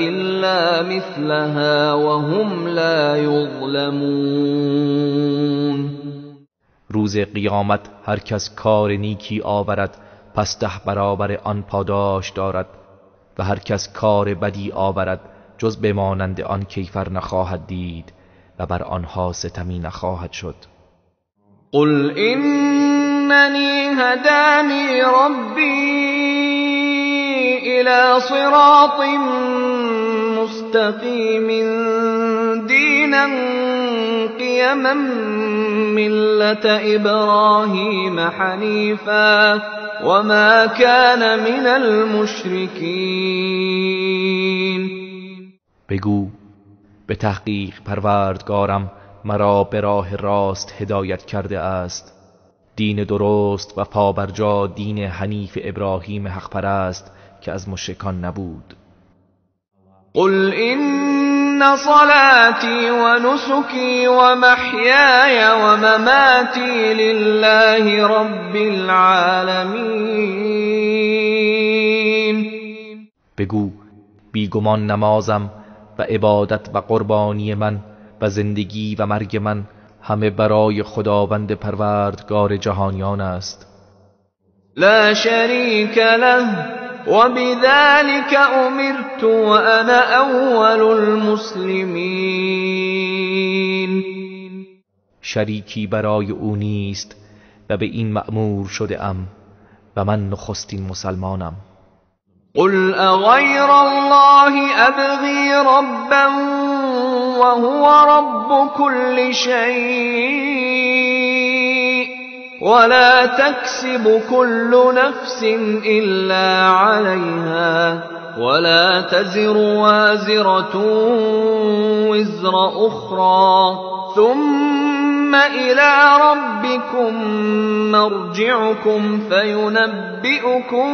A: إلا مثلها وهم لا يظلمون.
B: روز قیامت هر کس کار نیکی آورد پس 10 برابر آن پاداش دارد و هر کس کار بدی آورد جز بمانند آن کیفر نخواهد دید و بر آنها ستمی نخواهد شد.
A: قل إنني هداني ربي إلى صراط مستقيم دينا قيما ملة إبراهيم حنيفا وما كان من المشركين.
B: بگو به تحقیق پروردگارم مرا به راه راست هدایت کرده است، دین درست و پابرجا، دین حنیف ابراهیم حق پرست که از مشرکان نبود.
A: قل إن صلاتي ونسكي ومحياي ومماتي لله رب العالمين.
B: بگو بیگمان نمازم و عبادت و قربانی من و زندگی و مرگ من همه برای خداوند پروردگار جهانیان است.
A: لا شریک له وبذلك أمرت وأنا أول المسلمين.
B: شریکی برای او نیست و به این مأمور شده ام و من نخستین مسلمانم.
A: قل أغير الله أبغي ربا وهو رب كل شيء ولا تكسب كل نفس إلا عليها ولا تزر وازرة وزر أخرى ثم إلى ربكم مرجعكم فينبئكم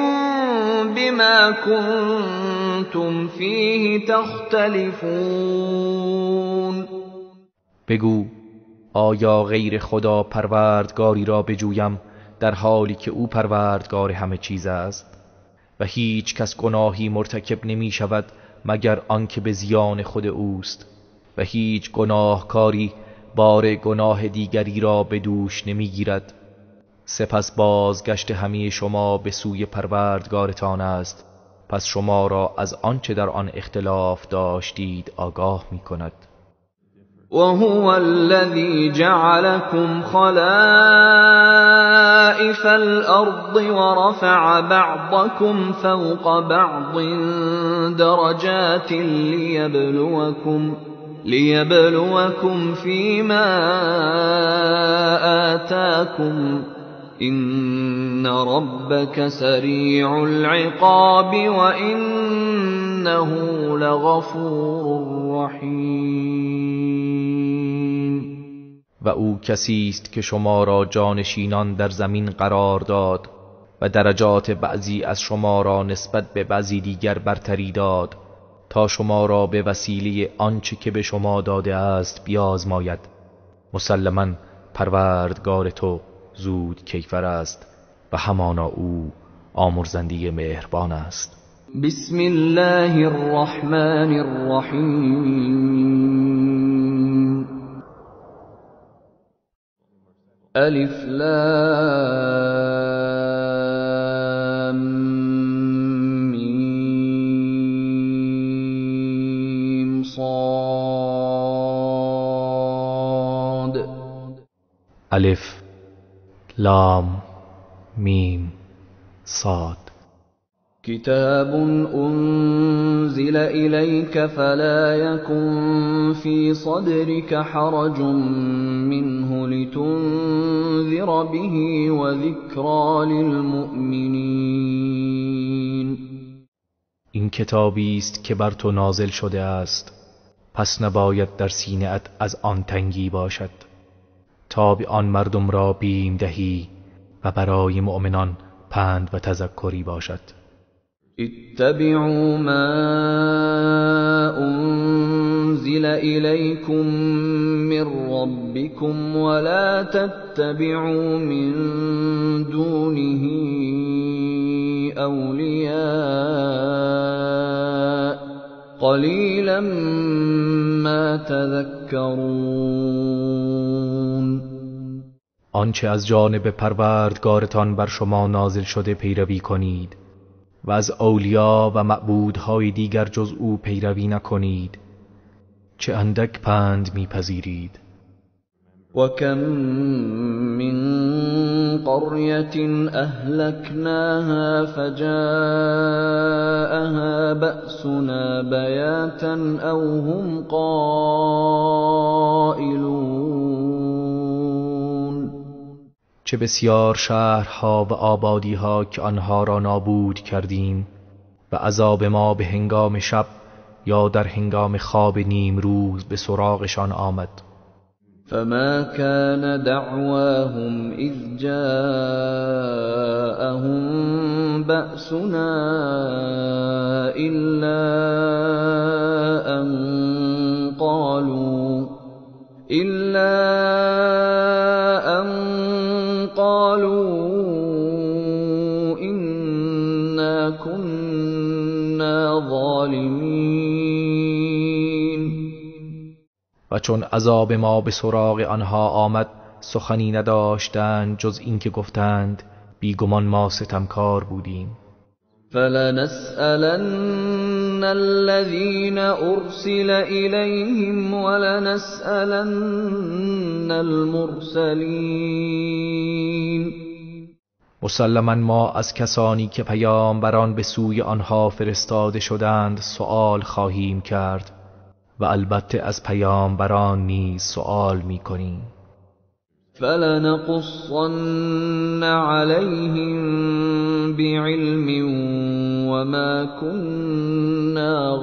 A: بما كنتم فيه تختلفون.
B: بگو آیا غیر خدا پروردگاری را بجویم در حالی که او پروردگار همه چیز است؟ و هیچ کس گناهی مرتکب نمی شود مگر آنکه به زیان خود اوست، و هیچ گناهکاری بار گناه دیگری را به دوش نمی گیرد. سپس بازگشت همه شما به سوی پروردگارتان است، پس شما را از آنچه در آن اختلاف داشتید آگاه می کند.
A: وهو الذي جعلكم خلائف الأرض ورفع بعضكم فوق بعض درجات ليبلوكم فيما آتاكم إن ربك سريع العقاب وإنه لغفور رحیم.
B: و او کسی است که شما را جانشینان در زمین قرار داد و درجات بعضی از شما را نسبت به بعضی دیگر برتری داد تا شما را به وسیله آنچه که به شما داده است بیازماید. مسلما پروردگار تو زود کیفر است و همانا او آمرزنده مهربان است.
A: بسم الله الرحمن الرحیم. الف لام میم صاد.
B: الف لام میم صاد.
A: کتاب انزل الیک فلا یکن فی صدرک حرج منه لتنذر به وذکری للمؤمنین.
B: این کتابی است که بر تو نازل شده است، پس نباید در سینه ات از آن تنگی باشد تا به آن مردم را بیم دهی و برای مؤمنان پند و تذکری باشد.
A: اتبعوا ما انزل الیکم من ربکم ولا تتبعوا من دونه اولیاء قلیلا ما تذکرون.
B: آنچه از جانب پروردگارتان بر شما نازل شده پیروی کنید و از اولیا و معبودهای دیگر جز او پیروی نکنید، چه اندک پند میپذیرید.
A: و کم من قریة اهلکناها فجاءها بأسنا بیاتا او هم قائلون.
B: چه بسیار شهرها و آبادیها که آنها را نابود کردیم و عذاب ما به هنگام شب یا در هنگام خواب نیم روز به سراغشان آمد.
A: فما كان دعواهم اذ جاءهم بأسنا الا ان قالوا انا كنا ظالمین.
B: و چون عذاب ما به سراغ آنها آمد سخنی نداشتند جز اینکه گفتند بیگمان ما ستمکار بودیم.
A: فلنسألن الذین ارسل الیهم ولنسألن المرسلین.
B: مسلما ما از کسانی که پیامبران به سوی آنها فرستاده شدند سؤال خواهیم کرد و البته از پیامبران نیز سؤال می‌کنیم.
A: فلنقصن علیهم بعلم وما كنا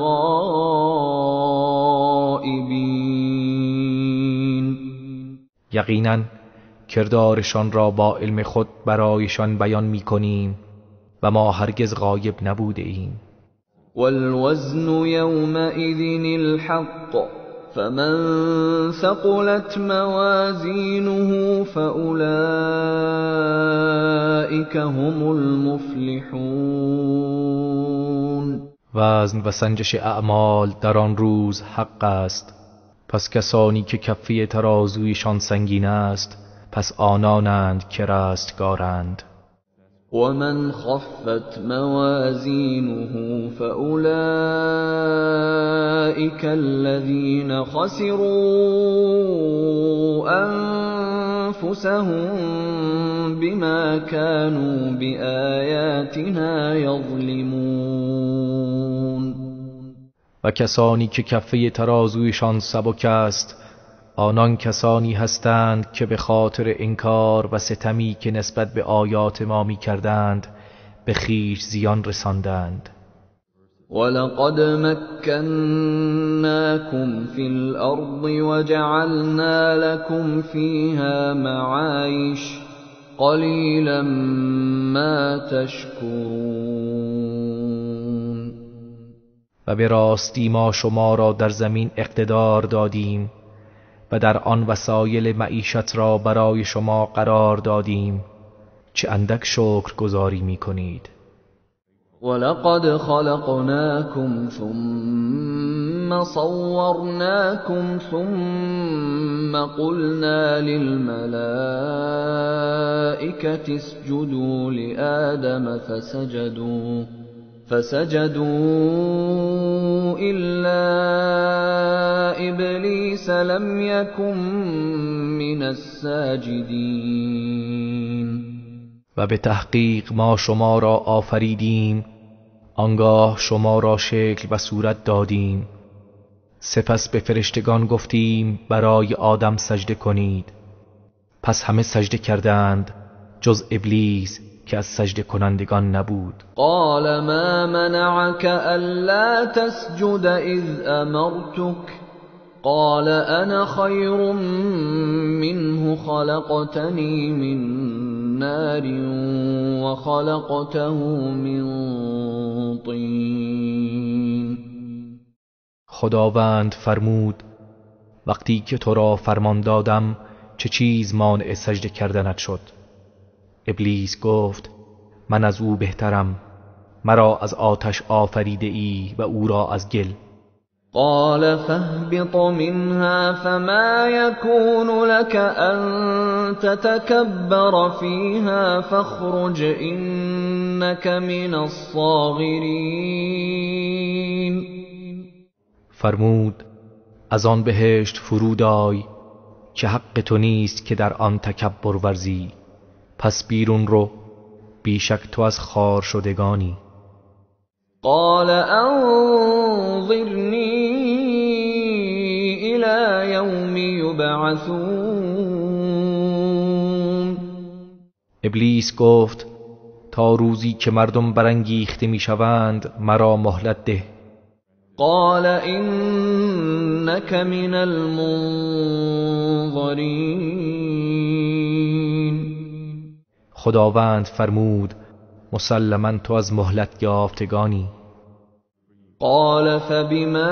A: غائبین.
B: یقینا کردارشان را با علم خود برایشان بیان می‌کنیم و ما هرگز غایب نبوده ایم.
A: والوزن يومئذ الحق فمن ثقلت موازينه فأولئك هم المفلحون.
B: وزن و سنجش اعمال در آن روز حق است، پس کسانی که کفه ترازویشان سنگین است پس آنانند که رستگارند.
A: ومن خفت موازينه فأولئك الذين خسروا أنفسهم بما كانوا بآياتنا يظلمون.
B: و کسانی که کفه ترازویشان سبک است آنان کسانی هستند که به خاطر انکار و ستمی که نسبت به آیات ما می کردند به خویش زیان رساندند.
A: ولقد مکناکم فی الارض وجعلنا لکم فیها معایش قلیلا ما تشکرون.
B: و به راستی ما شما را در زمین اقتدار دادیم و در آن وسایل معیشت را برای شما قرار دادیم، چه اندک شکر گزاری می کنید.
A: ولقد خلقناکم ثم صورناکم ثم قلنا للملائکة اسجدوا لآدم فسجدوا إلا إبلیس لم يكن من الساجدین.
B: و به تحقیق ما شما را آفریدیم، آنگاه شما را شکل و صورت دادیم، سپس به فرشتگان گفتیم برای آدم سجده کنید، پس همه سجده کردند جز ابلیس که از سجده کنندگان نبود.
A: قال ما منعك الا تسجد اذ امرتك قال انا خیر منه خلقتنی من نار وخلقته من طین.
B: خداوند فرمود وقتی که تو را فرمان دادم چه چیز مانع سجده کردنت شد؟ ابلیس گفت من از او بهترم، مرا از آتش آفریده ای و او را از گل.
A: قال فاهبط منها فما يكون لك أن تتكبر فيها فاخرج إنك من الصاغرین.
B: فرمود از آن بهشت فرود آی که حق تو نیست که در آن تکبر ورزی، پس بیرون رو، بیشک تو از خوار شدگانی.
A: قال انظرنی الی یوم یبعثون.
B: ابلیس گفت تا روزی که مردم برانگیخته میشوند مرا مهلت ده.
A: قال إنك من المنظرین.
B: خداوند فرمود مسلما تو از مهلت یافتگانی.
A: قال فبما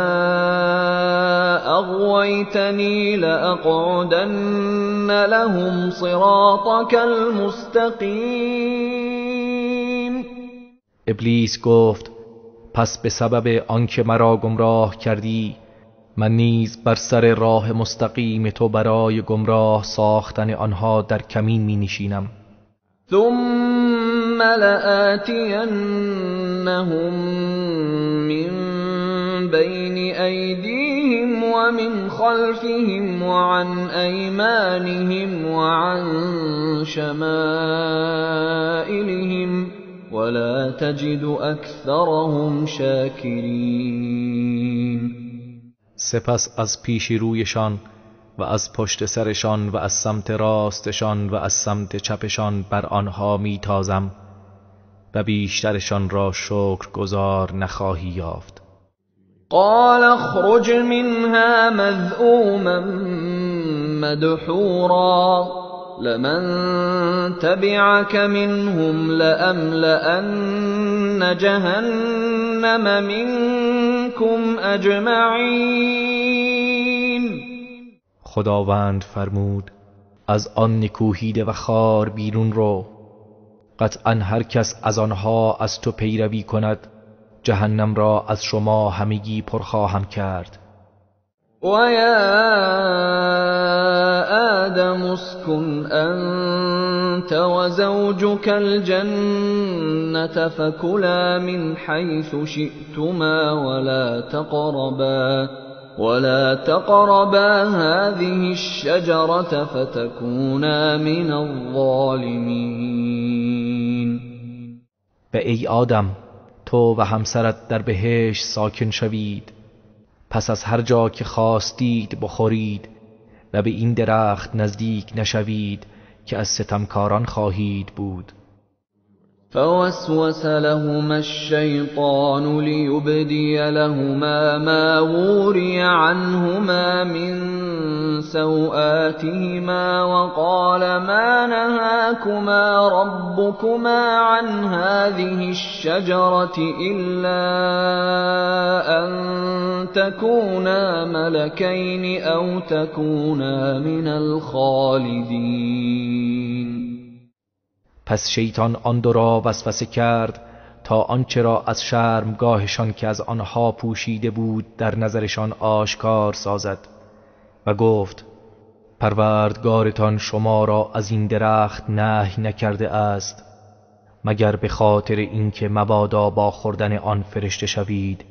A: اغویتنی لأقعدن لهم صراطك المستقیم.
B: ابلیس گفت پس به سبب آنکه مرا گمراه کردی من نیز بر سر راه مستقیم تو برای گمراه ساختن آنها در کمین می نشینم.
A: ثم لآتینهم من بین ایدیهم ومن خلفهم وعن ایمانهم وعن شمائلهم ولا تجد اکثرهم شاکرین.
B: سپس از پیش رویشان و از پشت سرشان و از سمت راستشان و از سمت چپشان بر آنها میتازم و بیشترشان را شکرگزار نخواهی یافت.
A: قال اخرج منها مذءوما مدحورا لمن تبعك منهم لأملأن جهنم منكم اجمعین.
B: خداوند فرمود از آن نکوهیده و خار بیرون رو، قطعا هر کس از آنها از تو پیروی کند جهنم را از شما همگی پر خواهم کرد.
A: و یا آدم اسکن انت و زوجک الجنة فکلا من حیث شئتما ولا تقربا هذه الشجرة فتكونا من الظالمین.
B: و ای آدم تو و همسرت در بهشت ساکن شوید، پس از هر جا که خواستید بخورید و به این درخت نزدیک نشوید که از ستمکاران خواهید بود.
A: فوسوس لهما الشیطان لیبدی لهما ما وری عنهما من سوآتهما وقال ما نهاکما ربکما عن هذه الشجرة إلا أن تکونا ملکین أو تکونا من الخالدین.
B: پس شیطان آن دو را وسوسه کرد تا آنچه را از شرمگاهشان که از آنها پوشیده بود در نظرشان آشکار سازد و گفت پروردگارتان شما را از این درخت نهی نکرده است مگر به خاطر اینکه مبادا با خوردن آن فرشته شوید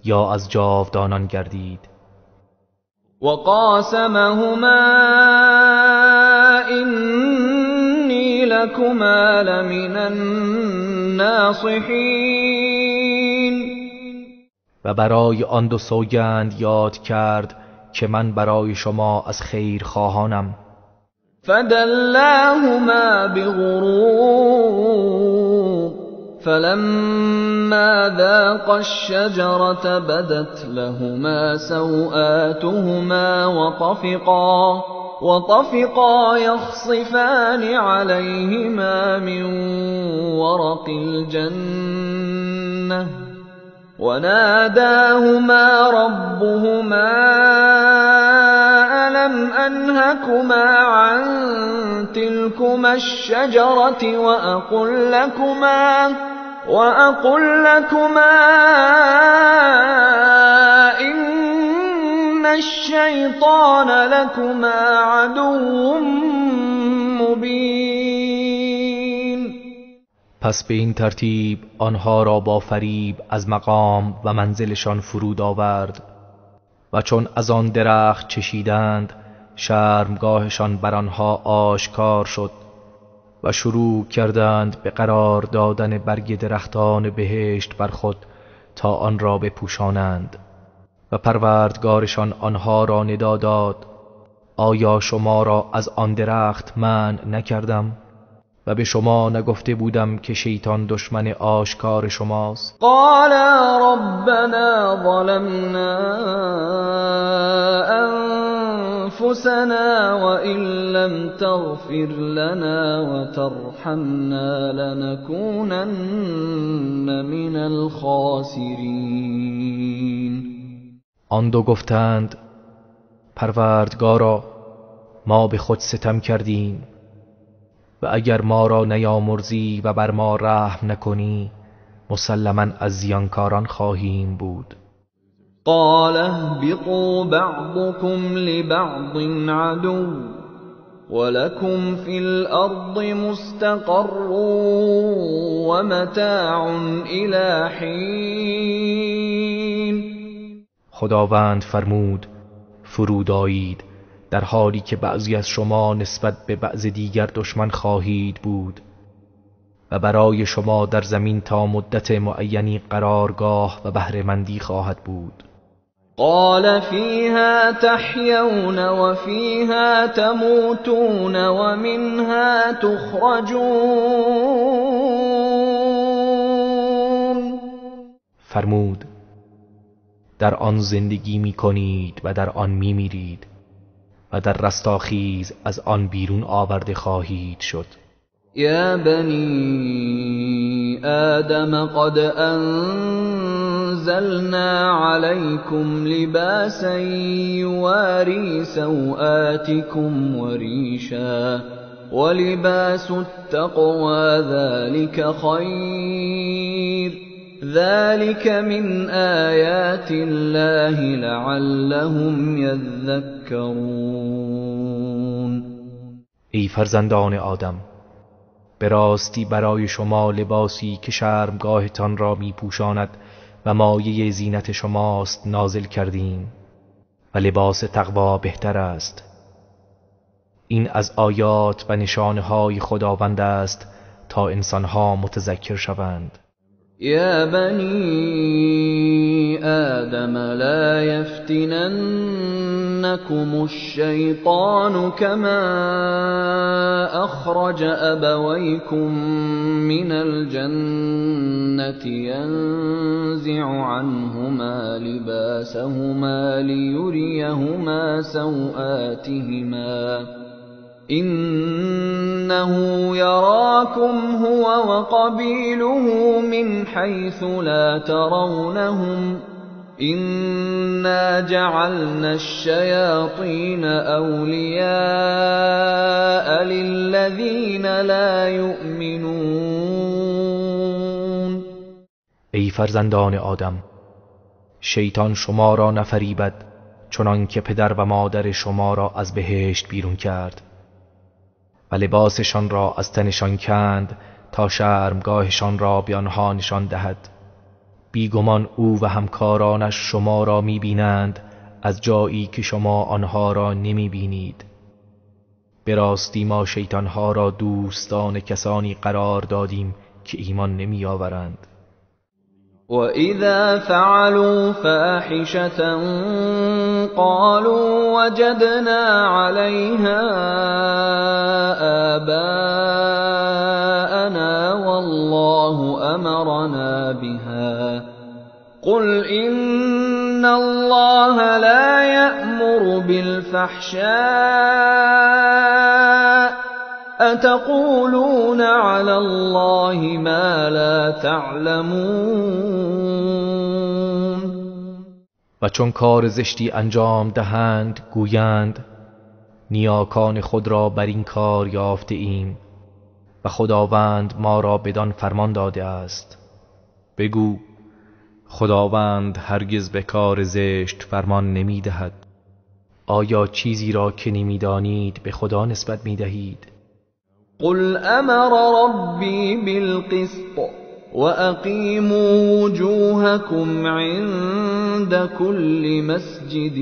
B: یا از جاودانان گردید.
A: وقاسمهما إني لكما لمن الناصحین.
B: و برای آن دو سوگند یاد کرد که من برای شما از خیر خواهانم.
A: فدلاهما بغرور فلما ذاقا الشجرة بدت لهما سوآتهما وطفقا يخصفان عليهما من ورق الجنة وناداهما ربهما ألم أنهكما عن تلكما الشجرة وأقل لكما إن الشیطان لكما عدو مبین.
B: پس به این ترتیب آنها را با فریب از مقام و منزلشان فرود آورد و چون از آن درخت چشیدند شرمگاهشان بر آنها آشکار شد و شروع کردند به قرار دادن برگ درختان بهشت بر خود تا آن را بپوشانند و پروردگارشان آنها را ندا داد آیا شما را از آن درخت منع نکردم و به شما نگفته بودم که شیطان دشمن آشکار شماست؟
A: قالا ربنا ظلمنا انفسنا وان لم تغفر لنا وترحمنا لنكونن من الخاسرین.
B: آن دو گفتند پروردگارا ما به خود ستم کردیم و اگر ما را نیامرزی و بر ما رحم نکنی مسلما از زیانکاران خواهیم بود.
A: قال اهبطوا بعضكم لبعض عدو ولكم في الارض مستقر ومتاع الى حين.
B: خداوند فرمود فرود آیید در حالی که بعضی از شما نسبت به بعض دیگر دشمن خواهید بود و برای شما در زمین تا مدت معینی قرارگاه و بهره‌مندی خواهد بود.
A: قال فیها تحیون و فیها تموتون و منها تخرجون.
B: فرمود در آن زندگی می کنید و در آن می میرید و در رستاخیز از آن بیرون آورده خواهید شد.
A: یا بنی آدم قد انزلنا علیکم لباسا یواری سوآتکم وریشا ولباس التقوى ذلك خیر ذلك من آیات الله لعلهم یذکرون.
B: ای فرزندان آدم، به راستی برای شما لباسی که شرمگاهتان را می پوشاند و مایه زینت شماست نازل کردیم و لباس تقوا بهتر است. این از آیات و نشانه‌های خداوند است تا انسانها متذکر شوند.
A: یا بنی آدم لا یفتننکم الشیطان کما اخرج ابویکم من الجنة ینزع عنهما لباسهما لیریهما سوآتهما إنه يراكم هو وقبيله من حيث لا ترونهم إنا جعلنا الشياطين أولياء للذين لا يؤمنون.
B: ای فرزندان آدم، شیطان شما را نفریبد چنان که پدر و مادر شما را از بهشت بیرون کرد و لباسشان را از تنشان کند تا شرمگاهشان را به آنها نشان دهد. بیگمان او و همکارانش شما را میبینند از جایی که شما آنها را نمیبینید. به راستی ما شیطانها را دوستان کسانی قرار دادیم که ایمان نمیآورند.
A: وَإِذَا فَعَلُوا فَاحِشَةً قَالُوا وَجَدْنَا عَلَيْهَا آبَاءَنَا وَاللَّهُ أَمَرَنَا بِهَا قُلْ إِنَّ اللَّهَ لَا يَأْمُرُ بِالْفَحْشَاءِ أَتَقُولُونَ عَلَى اللَّهِ مَا لَا تَعْلَمُونَ.
B: و چون کار زشتی انجام دهند گویند نیاکان خود را بر این کار یافته ایم و خداوند ما را بدان فرمان داده است. بگو خداوند هرگز به کار زشت فرمان نمی دهد. آیا چیزی را که نمی دانید به خدا نسبت می دهید؟
A: قل امر ربی بالقسط واقیموا وجوهکم عند كل مسجد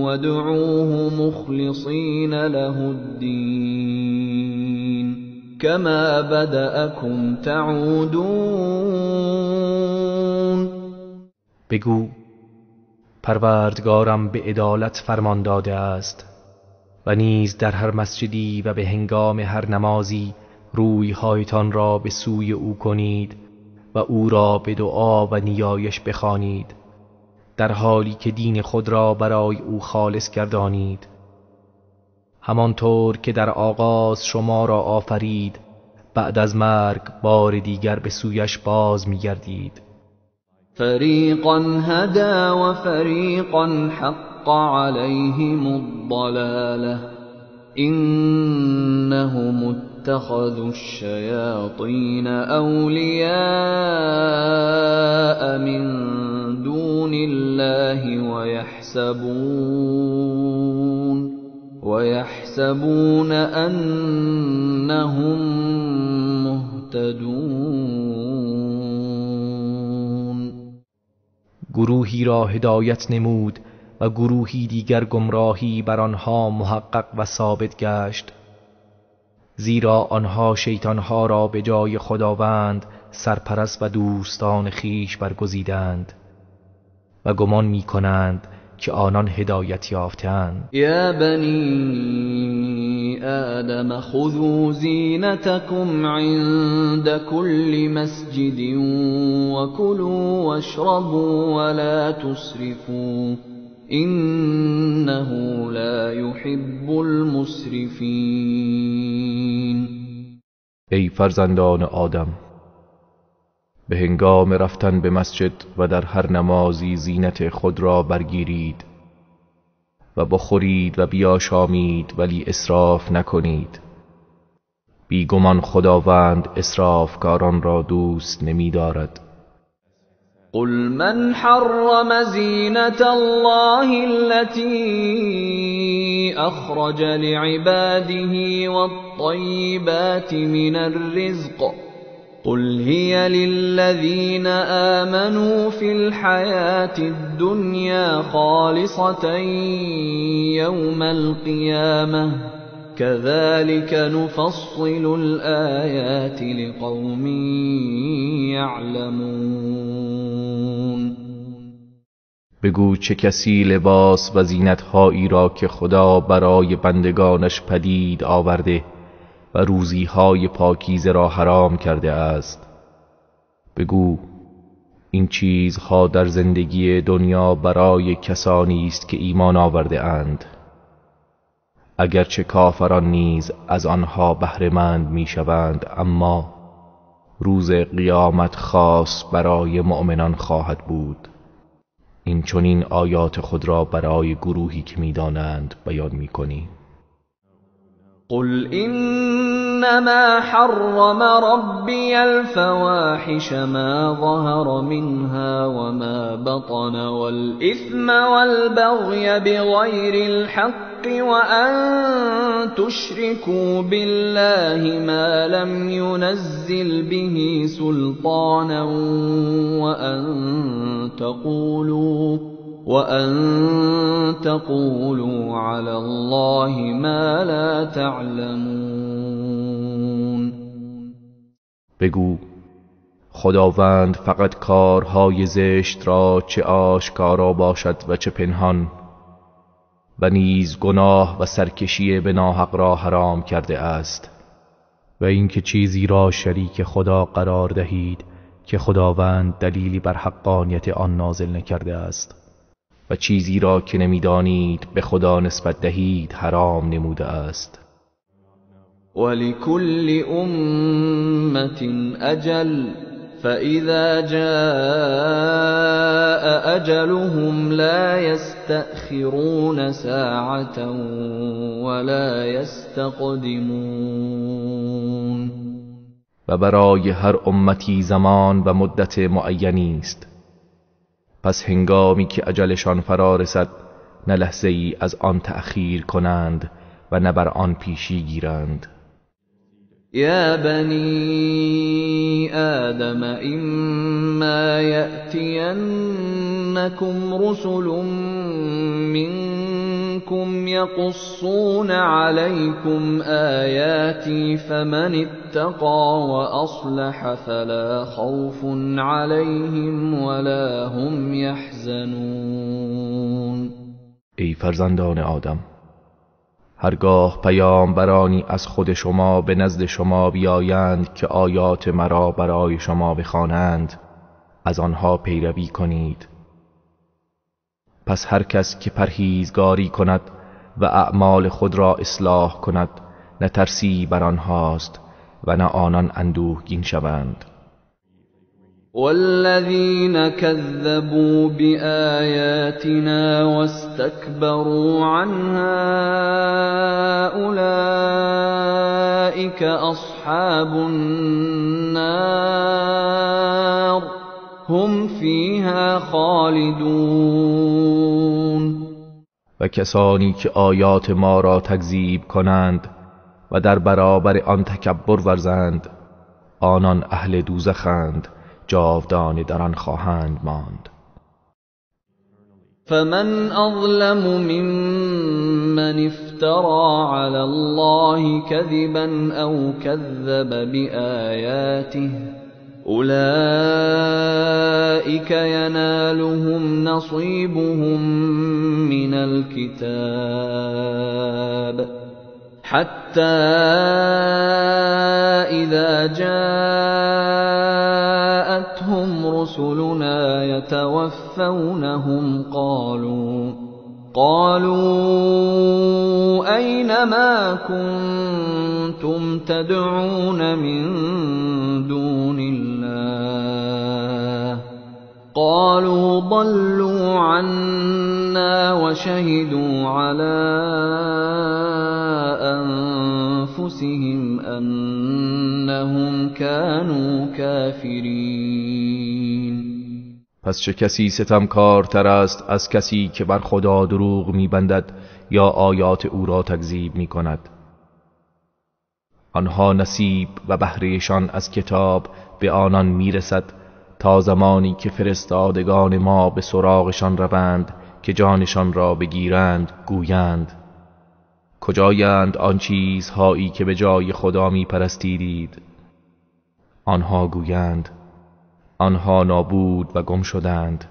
A: وادعوه مخلصین له الدین كما بدأکم تعودون.
B: بگو پروردگارم به عدالت فرمان داده است و نیز در هر مسجدی و به هنگام هر نمازی رویهایتان را به سوی او کنید و او را به دعا و نیایش بخوانید، در حالی که دین خود را برای او خالص گردانید، همانطور که در آغاز شما را آفرید، بعد از مرگ بار دیگر به سویش باز می‌گردید.
A: فریقا هدی و فریقا حق علیهم الضلاله انهم اتخذوا الشیاطین اولیاء من دون الله ويحسبون انهم مهتدون.
B: گروهی را هدایت نمود و گروهی دیگر گمراهی بر آنها محقق و ثابت گشت، زیرا آنها شیطانها را به جای خداوند سرپرست و دوستان خیش برگزیدند و گمان می‌کنند که آنان هدایت یافتند.
A: یا بنی آدم خذوا زینتکم عند كل مسجد وكلوا واشربوا ولا تسرفوا انه لا يحب المسرفین.
B: ای فرزندان آدم، به هنگام رفتن به مسجد و در هر نمازی زینت خود را برگیرید و بخورید و بیاشامید، ولی اسراف نکنید. بیگمان خداوند اسرافکاران را دوست نمی‌دارد.
A: قل من حرم زینة الله التي أخرج لعباده والطيبات من الرزق قل هي للذين آمنوا في الحياة الدنيا خالصة يوم القيامة كذلك نفصل الآيات لقوم يعلمون.
B: بگو چه کسی لباس و زینت‌هایی را که خدا برای بندگانش پدید آورده و روزی‌های پاکیزه را حرام کرده است؟ بگو این چیزها در زندگی دنیا برای کسانی است که ایمان آورده اند، اگرچه کافران نیز از آنها بهره‌مند می‌شوند، اما روز قیامت خاص برای مؤمنان خواهد بود. این چنین آیات خود را برای گروهی که می‌دانند بیان می‌کنی.
A: قل انما حرم ربي الفواحش ما ظهر منها وما بطن والإثم والبغي بغير الحق وأن تشركوا بالله ما لم ينزل به سلطانا وأن تقولوا على الله ما لا تعلمون.
B: بگو خداوند فقط کارهای زشت را چه آشکارا باشد و چه پنهان و نیز گناه و سرکشی به ناحق را حرام کرده است، و اینکه چیزی را شریک خدا قرار دهید که خداوند دلیلی بر حقانیت آن نازل نکرده است، و چیزی را که نمیدانید به خدا نسبت دهید حرام نموده است.
A: ولكل أمة أجل فإذا جاء أجلهم لا يستأخرون ساعة ولا يستقدمون.
B: و برای هر امتی زمان و مدت معینی است، پس هنگامی که اجلشان فرا رسد نه لحظه ای از آن تأخیر کنند و نه بر آن پیشی گیرند.
A: یا بنی آدم اما یأتینکم رسل منکم یقصون علیکم آیاتی فمن اتقی وأصلح فلا خوف علیهم ولا هم یحزنون.
B: ای فرزندان آدم، هرگاه پیامبرانی از خود شما به نزد شما بیایند که آیات مرا برای شما بخوانند، از آنها پیروی کنید. پس هر کس که پرهیزگاری کند و اعمال خود را اصلاح کند، نه ترسی بر آنهاست و نه آنان اندوهگین شوند.
A: والذین كذبوا بآیاتنا واستكبروا عنها أولئك أصحاب النار هم فیها خالدون.
B: و کسانی که آیات ما را تکذیب کنند و در برابر آن تکبر ورزند، آنان اهل دوزخند، جاودانه در آن خواهند ماند.
A: فمن اظلم ممن افترى على الله كذبا او كذب بآیاته أولئك ينالهم نصيبهم من الكتاب حتى إذا جاءتهم رسلنا يتوفونهم قالوا أين ما كنتم تدعون من دون الله قالوا ضلوا عنا وشهدوا على أنفسهم أنهم كانوا كافرين.
B: پس چه کسی ستمکارتر است از کسی که بر خدا دروغ می‌بندد یا آیات او را تکذیب می‌کند؟ آنها نصیب و بهرهشان از کتاب به آنان میرسد تا زمانی که فرستادگان ما به سراغشان روند که جانشان را بگیرند، گویند کجایند آن چیزهایی که به جای خدا میپرستیدید؟ آنها گویند آنها نابود و گم شدند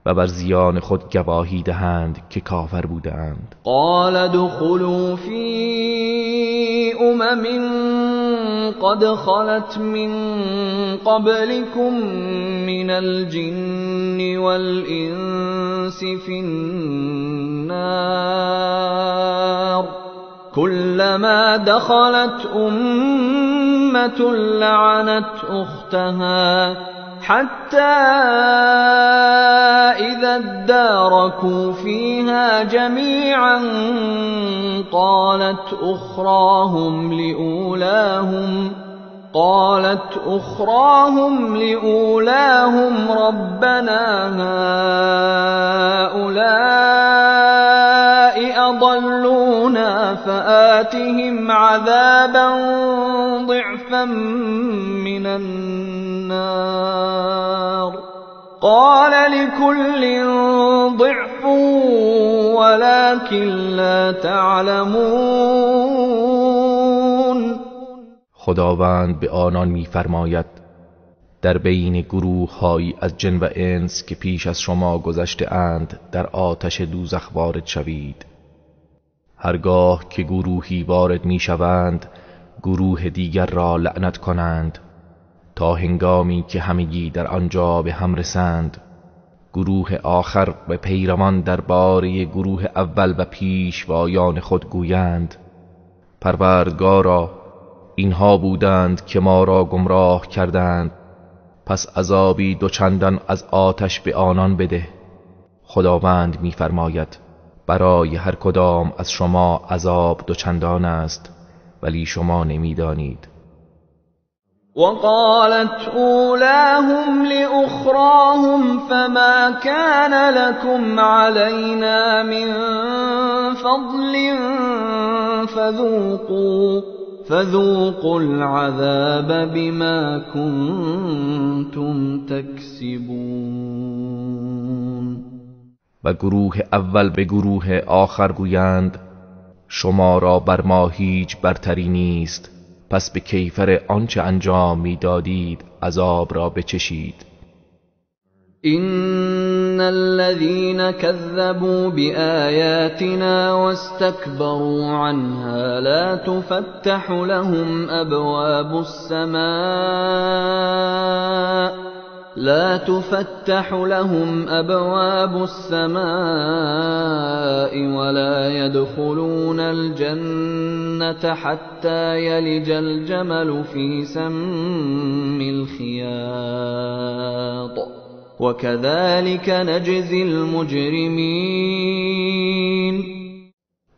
B: و بر زیان خود گواهی دهند که کافر بودند.
A: قال ادخلوا فی امم قد خلت من قبلكم من الجن والانس فی النار كلما دخلت امة لعنت اختها حتى إذا اداركوا فيها جميعا قالت أخراهم لأولاهم ربنا هؤلاء أضلونا فآتهم عذابا ضعفا من النار قال لكل ضعف ولكن لا تعلمون.
B: خداوند به آنان می‌فرماید در بین گروه هایی از جن و انس که پیش از شما گذشته اند در آتش دوزخ وارد شوید. هرگاه که گروهی وارد می‌شوند گروه دیگر را لعنت کنند تا هنگامی که همگی در آنجا به هم رسند. گروه آخر به پیروان درباره گروه اول و پیشوایان خود گویند پروردگارا اینها بودند که ما را گمراه کردند، پس عذابی دوچندان از آتش به آنان بده. خداوند می‌فرماید برای هر کدام از شما عذاب دوچندان است، ولی شما نمی‌دانید.
A: وقالت أولاهم لأخراهم فما كان لكم علينا من فضل فذوقوا العذاب بما كنتم تكسبون.
B: و گروه اول به گروه آخر گویند شما را بر ما هیچ برتری نیست، پس به کیفر آنچه انجام میدادید عذاب را بچشید.
A: إن الذين كذبوا بآياتنا واستكبروا عنها لا تفتح لهم أبواب السماء لا تفتح لهم أبواب السماء ولا يدخلون الجنة حتى يلج الجمل في سم الخياط وكذلك نجزي المجرمين.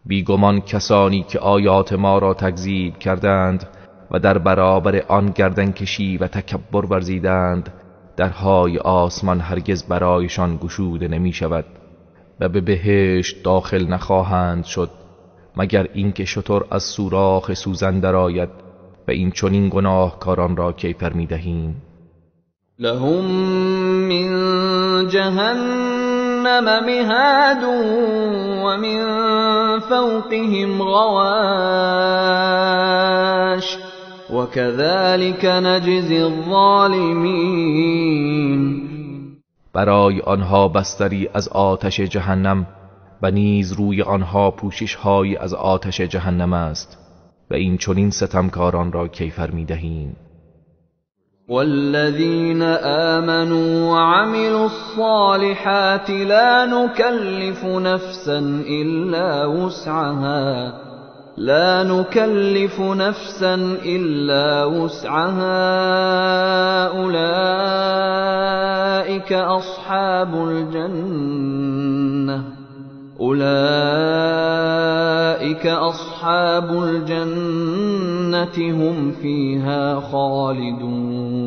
B: بیگمان کسانی که آیات ما را تکذیب کردند و در برابر آن گردن کشی و تکبر ورزیدند، درهای آسمان هرگز برایشان گشوده نمی شود و به بهشت داخل نخواهند شد مگر اینکه شتر از سوراخ سوزن درآید و این چنین گناهکاران را کیفر می دهیم.
A: لهم من جهنم مهاد ومن فوقهم غواش وكذلك نجزی الظالمین.
B: برای آنها بستری از آتش جهنم و نیز روی آنها پوشش‌هایی از آتش جهنم است و این چنین ستمکاران را کیفر می‌دهیم.
A: والذین آمنوا وعملوا الصالحات لا نكلف نفسا إلا وسعها لا نكلف نفسا إلا وسعها أولئك أصحاب الجنة أولئك أصحاب الجنة هم فيها خالدون.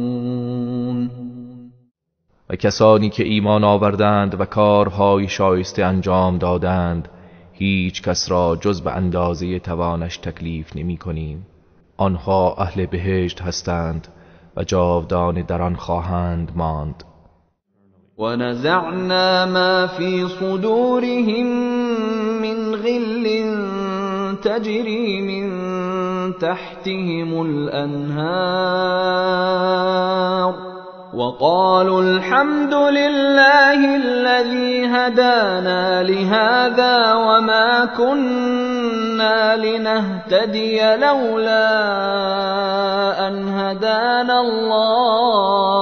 B: و کسانی که ایمان آوردند و کارهای شایسته انجام دادند هیچ کس را جز به اندازه توانش تکلیف نمی کنیم. آنها اهل بهشت هستند و جاودانه در آن خواهند ماند.
A: ونزعنا ما في صدورهم من غل تجري من تحتهم الأنهار وقالوا الحمد لله الذي هدانا لهذا وما كنا لنهتدي لولا أن هدانا الله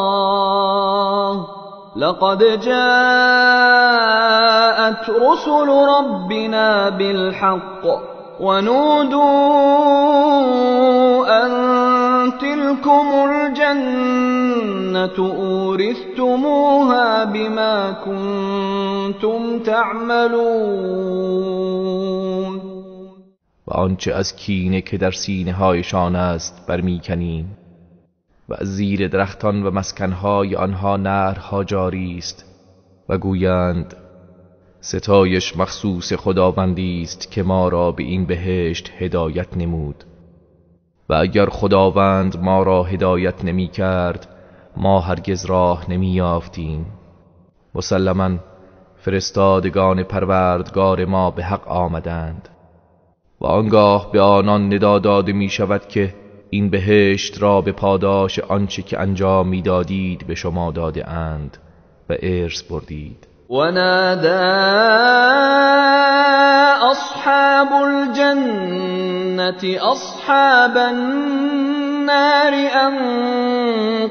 A: لقد جاءت رسل ربنا بالحق ونودوا أن تلكم الجنة أورثتموها بما كنتم تعملون.
B: و آنچه از کینه که در سینه هایشان است برمیکنیم و از زیر درختان و مسکنهای آنها نهرها جاری است و گویند ستایش مخصوص خداوندی است که ما را به این بهشت هدایت نمود و اگر خداوند ما را هدایت نمی کرد ما هرگز راه نمی یافتیم. مسلما فرستادگان پروردگار ما به حق آمدند و آنگاه به آنان ندا داده می شود که این بهشت را به پاداش آنچه که انجام می دادید به شما داده اند و ارث بردید.
A: ونادى أصحاب الجنة أصحاب النار أن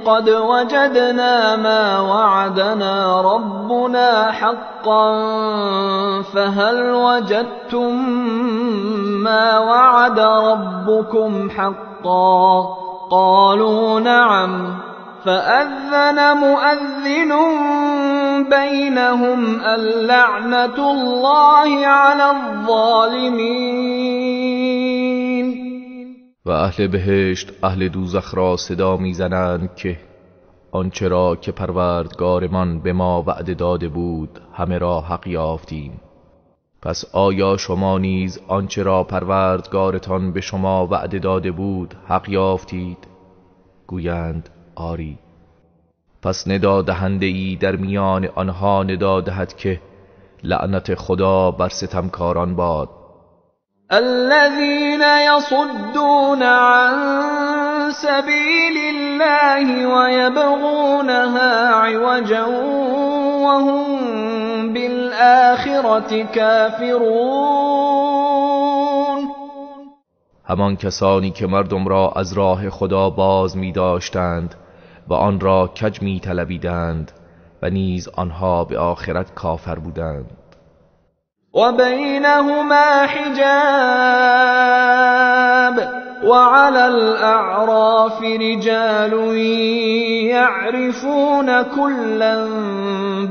A: قد وجدنا ما وعدنا ربنا حقا فهل وجدتم ما وعد ربكم حقا قالوا نعم فأذن مؤذن بينهم اللعنة الله على الظالمين.
B: و اهل بهشت اهل دوزخ را صدا میزنند که آنچه را که پروردگارمان به ما وعده داده بود همه را حق یافتیم، پس آیا شما نیز آنچه را پروردگارتان به شما وعده داده بود حق یافتید؟ گویند آری. پس ندا دهنده ای در میان آنها ندا دهد که لعنت خدا بر ستمکاران باد.
A: الذين يصدون عن سبيل الله ويبغونها عوجا وهم بالآخرة كافرون.
B: همان کسانی که مردم را از راه خدا باز می داشتند و آن را کج می طلبیدند و نیز آنها به آخرت کافر بودند.
A: و بینهما حجاب وعلى الأعراف رجال يعرفون كلا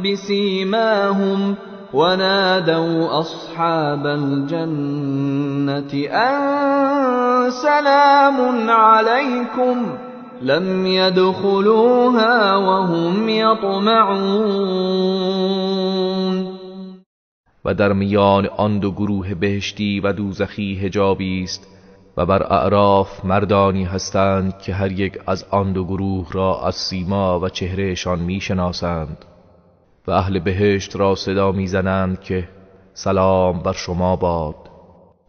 A: بسيماهم ونادوا أصحاب الجنة أن سلام عليكم لم يدخلوها وهم يطمعون.
B: و در میان آن دو گروه بهشتی و دوزخی حجابی است و بر اعراف مردانی هستند که هر یک از آن دو گروه را از سیما و چهرهشان میشناسند و اهل بهشت را صدا میزنند که سلام بر شما باد.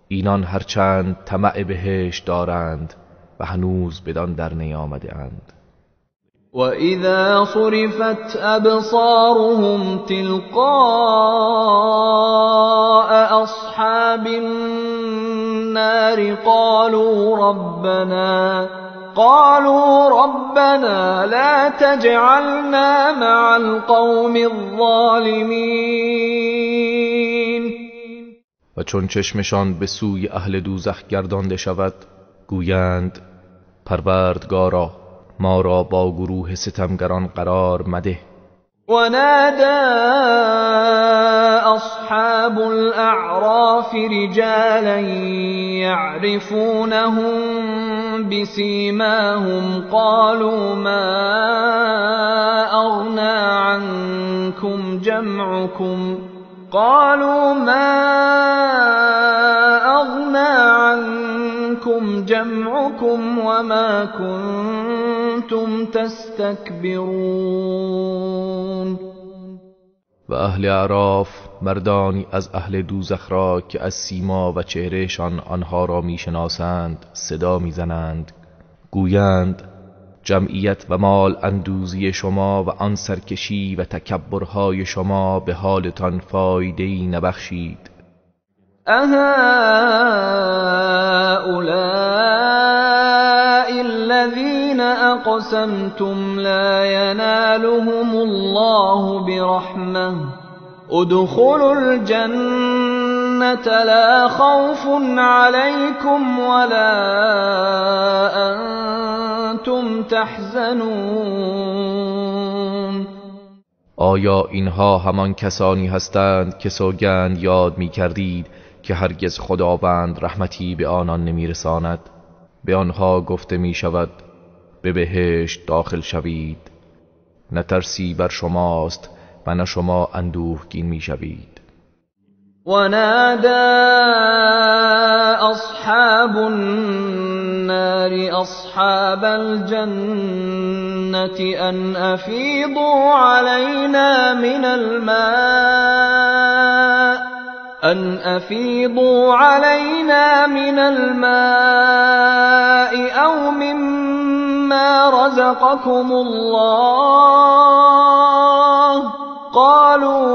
B: اینان هرچند طمع بهشت دارند و هنوز بدان در نیامده اند.
A: وَإِذَا صُرِفَتْ أَبْصَارُهُمْ تِلْقَاءَ أَصْحَابِ النَّارِ قَالُوا رَبَّنَا لَا تَجْعَلْنَا مَعَ الْقَوْمِ الظَّالِمِينَ.
B: و چون چشمشان به سوی اهل دوزخ گردانده شود گویند پروردگارا ما را با گروه ستمگران قرار مده.
A: ونادى أصحاب الأعراف رجالا يعرفونهم بسيماهم قالوا ما أغنى عنكم جمعكم وما كنتم تستكبرون.
B: و اهل اعراف مردانی از اهل دوزخ را که از سیما و چهرهشان آنها را میشناسند صدا میزنند، گویند جمعیت و مال اندوزی شما و آن سرکشی و تکبرهای شما به حالتان فایده‌ای نبخشید.
A: أهؤلاء الذين أقسمتم لا ينالهم الله برحمة ادخلوا الجنة لا خوف عليكم ولا أنتم تحزنون.
B: آیا اینها همان کسانی هستند که سوگند یاد می کردید که هرگز خداوند رحمتی به آنان نمی رساند؟ به آنها گفته می شود به بهشت داخل شوید، نه ترسی بر شماست و نه شما اندوهگین می شوید.
A: ونادى أصحاب النار أصحاب الجنة أن أفيضوا علينا من الماء أو مما رزقكم الله قالوا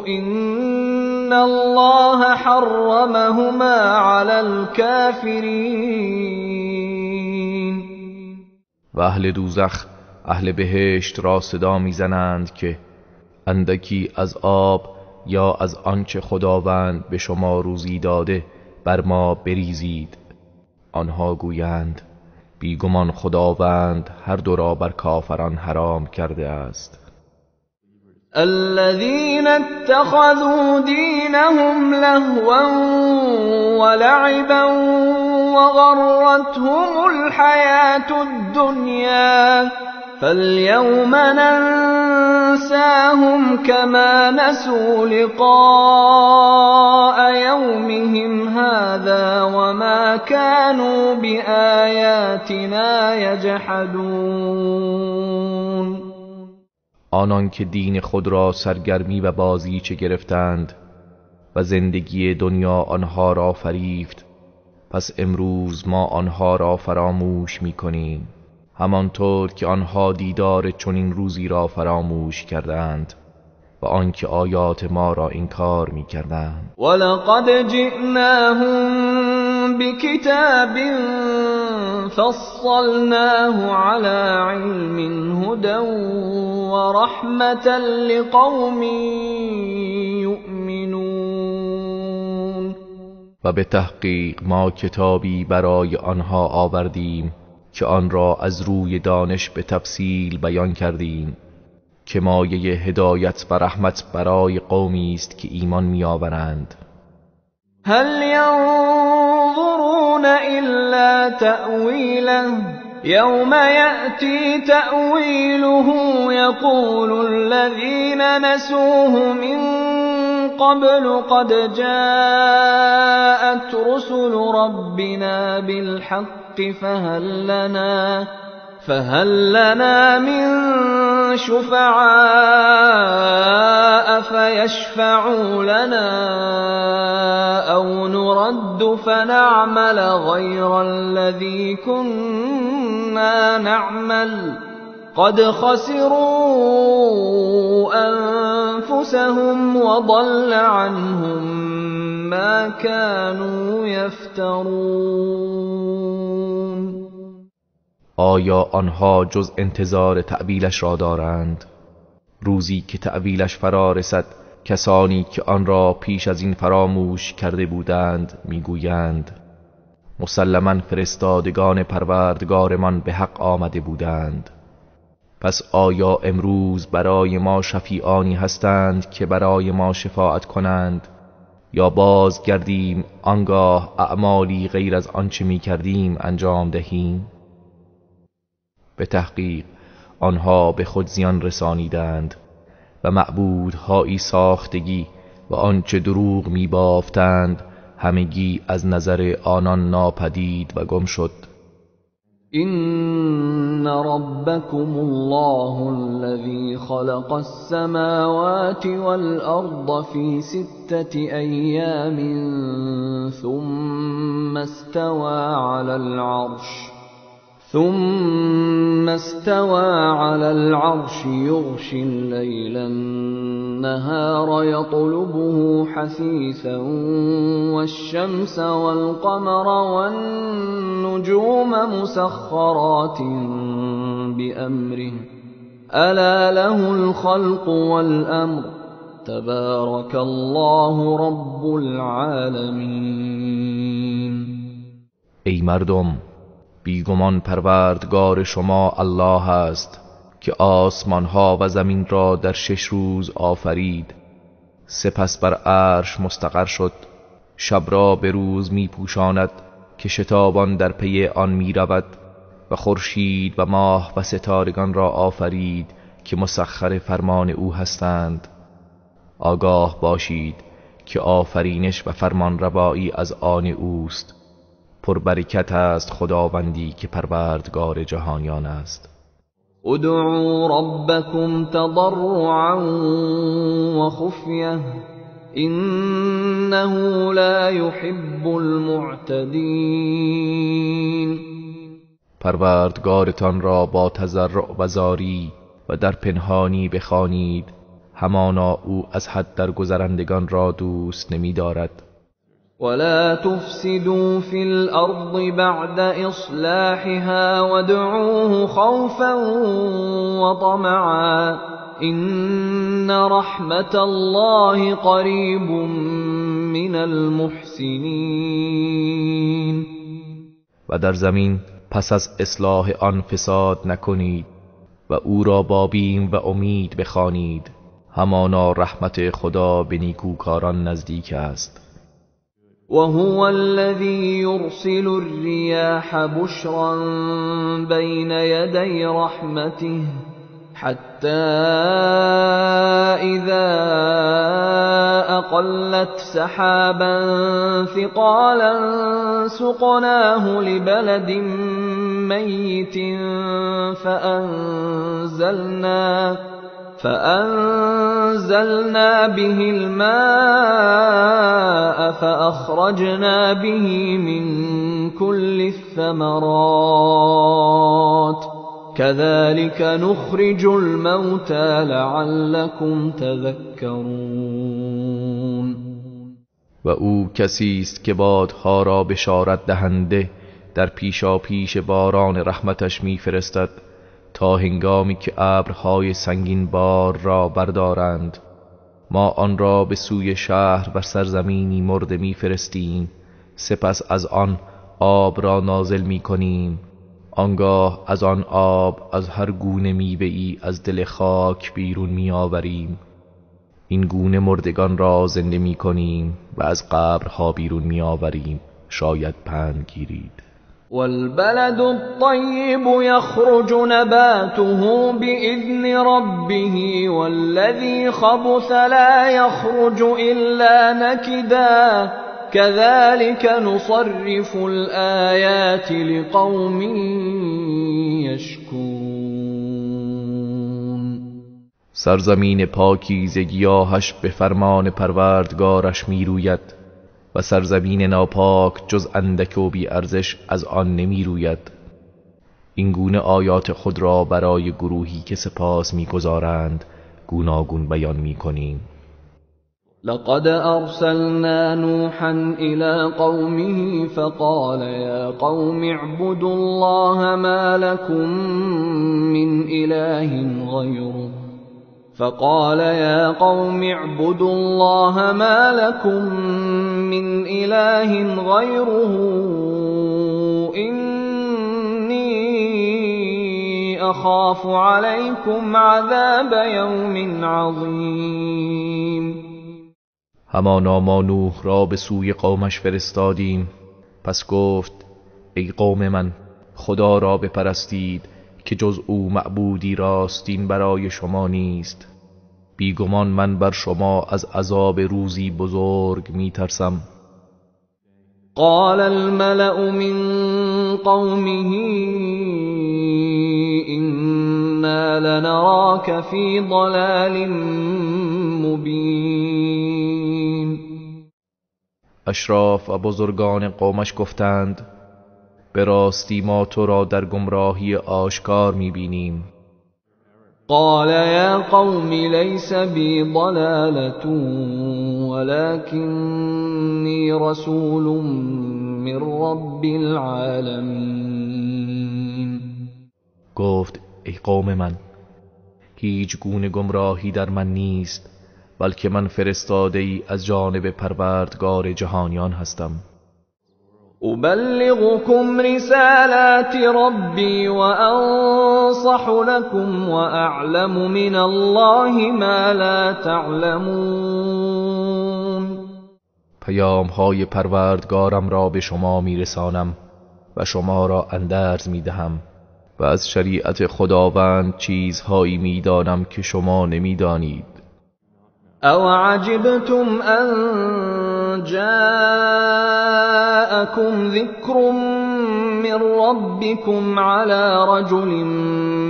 A: إن الله حرمهما على الكافرين.
B: و اهل دوزخ اهل بهشت را صدا میزنند که اندکی از آب یا از آنچه خداوند به شما روزی داده بر ما بریزید. آنها گویند بیگمان خداوند هر دو را بر کافران حرام کرده است.
A: الذين اتخذوا دينهم لهوا ولعبا وغرتهم الحياة الدنيا فاليوم ننساهم كما نسوا لقاء يومهم هذا وما كانوا بآياتنا يجحدون.
B: آنان که دین خود را سرگرمی و بازیچه گرفتند و زندگی دنیا آنها را فریفت، پس امروز ما آنها را فراموش می‌کنیم، همانطور که آنها دیدار چنین روزی را فراموش کردند و آنکه آیات ما را انکار می‌کردند.
A: ولقد جئناهم بکتاب فصلناه على علم هدى ورحمة لقوم یؤمنون.
B: و به تحقیق ما کتابی برای آنها آوردیم که آن را از روی دانش به تفصیل بیان کردیم که مایه هدایت و رحمت برای قومی است که ایمان می‌آورند.
A: هل ينظرون إلا تأويله يوم يأتي تأويله يقول الذين نسوه من قبل قد جاءت رسل ربنا بالحق فهل لنا من شفعاء فيشفعوا لنا أو نرد فنعمل غير الذي كنا نعمل قد خسروا أنفسهم وضل عنهم ما كانوا يفترون.
B: آیا آنها جز انتظار تأویلش را دارند؟ روزی که تأویلش فرا رسد کسانی که آن را پیش از این فراموش کرده بودند میگویند مسلما فرستادگان پروردگارمان به حق آمده بودند، پس آیا امروز برای ما شفیعانی هستند که برای ما شفاعت کنند یا باز گردیم آنگاه اعمالی غیر از آنچه میکردیم انجام دهیم؟ به تحقیق آنها به خود زیان رسانیدند و معبودهایی ساختگی و آنچه دروغ میبافتند همگی از نظر آنان ناپدید و گم شد.
A: إن ربكم الله الذي خلق السماوات والأرض في 6 أيام ثم استوى على العرش يغشي الليل النهار يطلبه حثيثا والشمس والقمر والنجوم مسخرات بأمره ألا له الخلق والأمر تبارك الله رب العالمين.
B: ای مردم، بیگمان پروردگار شما الله است که آسمانها و زمین را در 6 روز آفرید، سپس بر عرش مستقر شد. شب را به روز می پوشاند که شتابان در پی آن می رود و خورشید و ماه و ستارگان را آفرید که مسخر فرمان او هستند. آگاه باشید که آفرینش و فرمان روایی از آن اوست. پربرکت است خداوندی که پروردگار جهانیان است.
A: ادعوا ربکم تضرعا وخفیه انه لا يحب المعتدین.
B: پروردگارتان را با تضرع و زاری و در پنهانی بخوانید، همانا او از حد درگذرندگان را دوست نمی‌دارد.
A: ولا تفسدوا في الأرض بعد إصلاحها وادعوه خوفا وطمعا إن رحمة الله قريب من المحسنين.
B: و در زمین پس از اصلاح آن فساد نکنید و او را با بیم و امید بخوانید، همانا رحمت خدا به نیکوکاران نزدیک است.
A: وهو الذي يرسل الرياح بشرا بين يدي رحمته حتى إذا أقلت سحابا ثقالا سقناه لبلد ميت فأنزلنا به الماء فأخرجنا به من كل الثمرات كذلك نخرج الموتى لعلكم تذكرون.
B: و او کسی است که بادها را بشارت دهنده در پیشاپیش باران رحمتش میفرستد تا هنگامی که ابرهای سنگین بار را بردارند. ما آن را به سوی شهر و سرزمینی مرده میفرستیم، سپس از آن آب را نازل میکنیم. آنگاه از آن آب از هر گونه میوه‌ای از دل خاک بیرون میآوریم. این گونه مردگان را زنده میکنیم و از قبرها بیرون میآوریم، شاید پند گیرید.
A: والبلد الطيب يخرج نباته بإذن ربه والذي خبث لا يخرج إلا نكدا كذلك نصرف الآيات لقوم يشكرون.
B: سرزمین پاکیزه گیاهش به فرمان پروردگارش میروید و سرزمین ناپاک جز اندک و بی ارزش از آن نمیروید. این گونه آیات خود را برای گروهی که سپاس میگذارند گوناگون بیان میکنیم.
A: لقد أرسلنا نوحا إلى قومه فقال يا قوم اعبدوا الله ما لكم من إله غيره فقال يا قوم اعبدوا الله ما لكم من إله غيره إني أخاف عليكم عذاب يوم عظيم.
B: همانا ما نوح را به سوی قومش فرستادیم، پس گفت ای قوم من، خدا را بپرستید که جز او معبودی راستین برای شما نیست. بیگمان من بر شما از عذاب روزی بزرگ میترسم.
A: قال الملأ من قومه إنا لنراك في ضلال مبین.
B: اشراف و بزرگان قومش گفتند به راستی ما تو را در گمراهی آشکار می‌بینیم.
A: قال یا قوم لیس بی ضلالة ولکنی رسول من رب العالمین.
B: گفت ای قوم من، هیچ گونه گمراهی در من نیست، بلکه من فرستاده ای از جانب پروردگار جهانیان هستم.
A: أبلغكم رسالات ربي وأنصح لكم وأعلم من الله ما لا تعلمون.
B: پیام های پروردگارم را به شما میرسانم و شما را اندرز میدهم و از شریعت خداوند چیزهایی میدانم که شما نمیدانید.
A: او عجبتم ان جاءكم ذكر من ربكم على رجل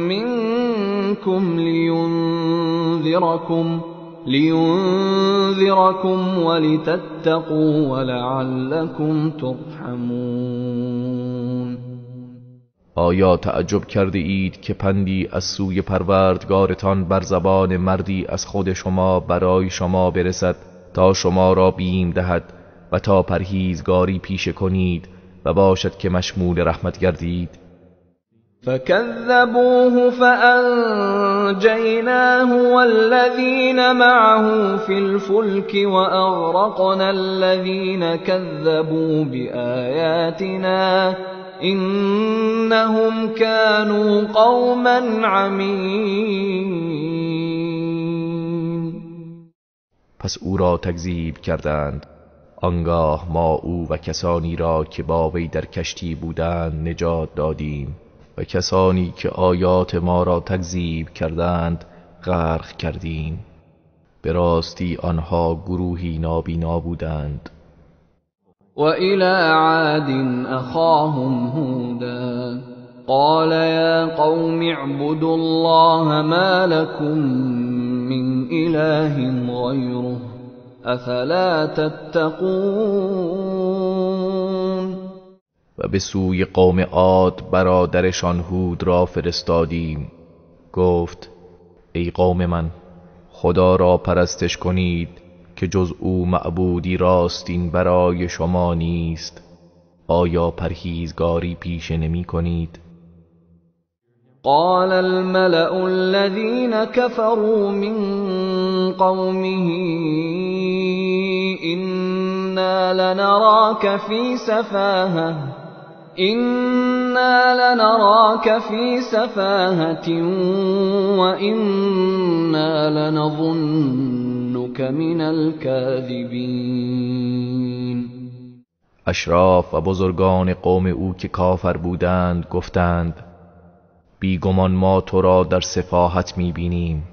A: منكم لينذركم ولتتقوا ولعلكم ترحمون.
B: آیا تعجب کرده اید که پندی از سوی پروردگارتان بر زبان مردی از خود شما برای شما برسد تا شما را بیم دهد و تا پرهیزگاری پیشه کنید و باشد که مشمول رحمت گردید؟
A: فكذبوه فأنجيناه والذين معه في الفلك وأغرقنا الذين كذبوا بآياتنا إنهم كانوا قوما عمين.
B: پس او را تکذیب کردند. آنگاه ما او و کسانی را که با وی در کشتی بودند نجات دادیم و کسانی که آیات ما را تکذیب کردند غرق کردیم. به راستی آنها گروهی نابینا بودند.
A: وإلى عاد أخاهم هودا قال يا قوم اعبدوا الله ما لكم من إله غيره أفلا تتقون.
B: و به سوی قوم عاد برادرشان هود را فرستادیم. گفت ای قوم من، خدا را پرستش کنید که جز او معبودی راستین برای شما نیست. آیا پرهیزگاری پیشه نمی کنید؟
A: قال الملأ الذين كفروا من قومه إنا لنراك في سفاهة وإنا لنظنك من الكاذبين.
B: اشراف و بزرگان قوم او که کافر بودند گفتند بیگمان ما تو را در سفاهت میبینیم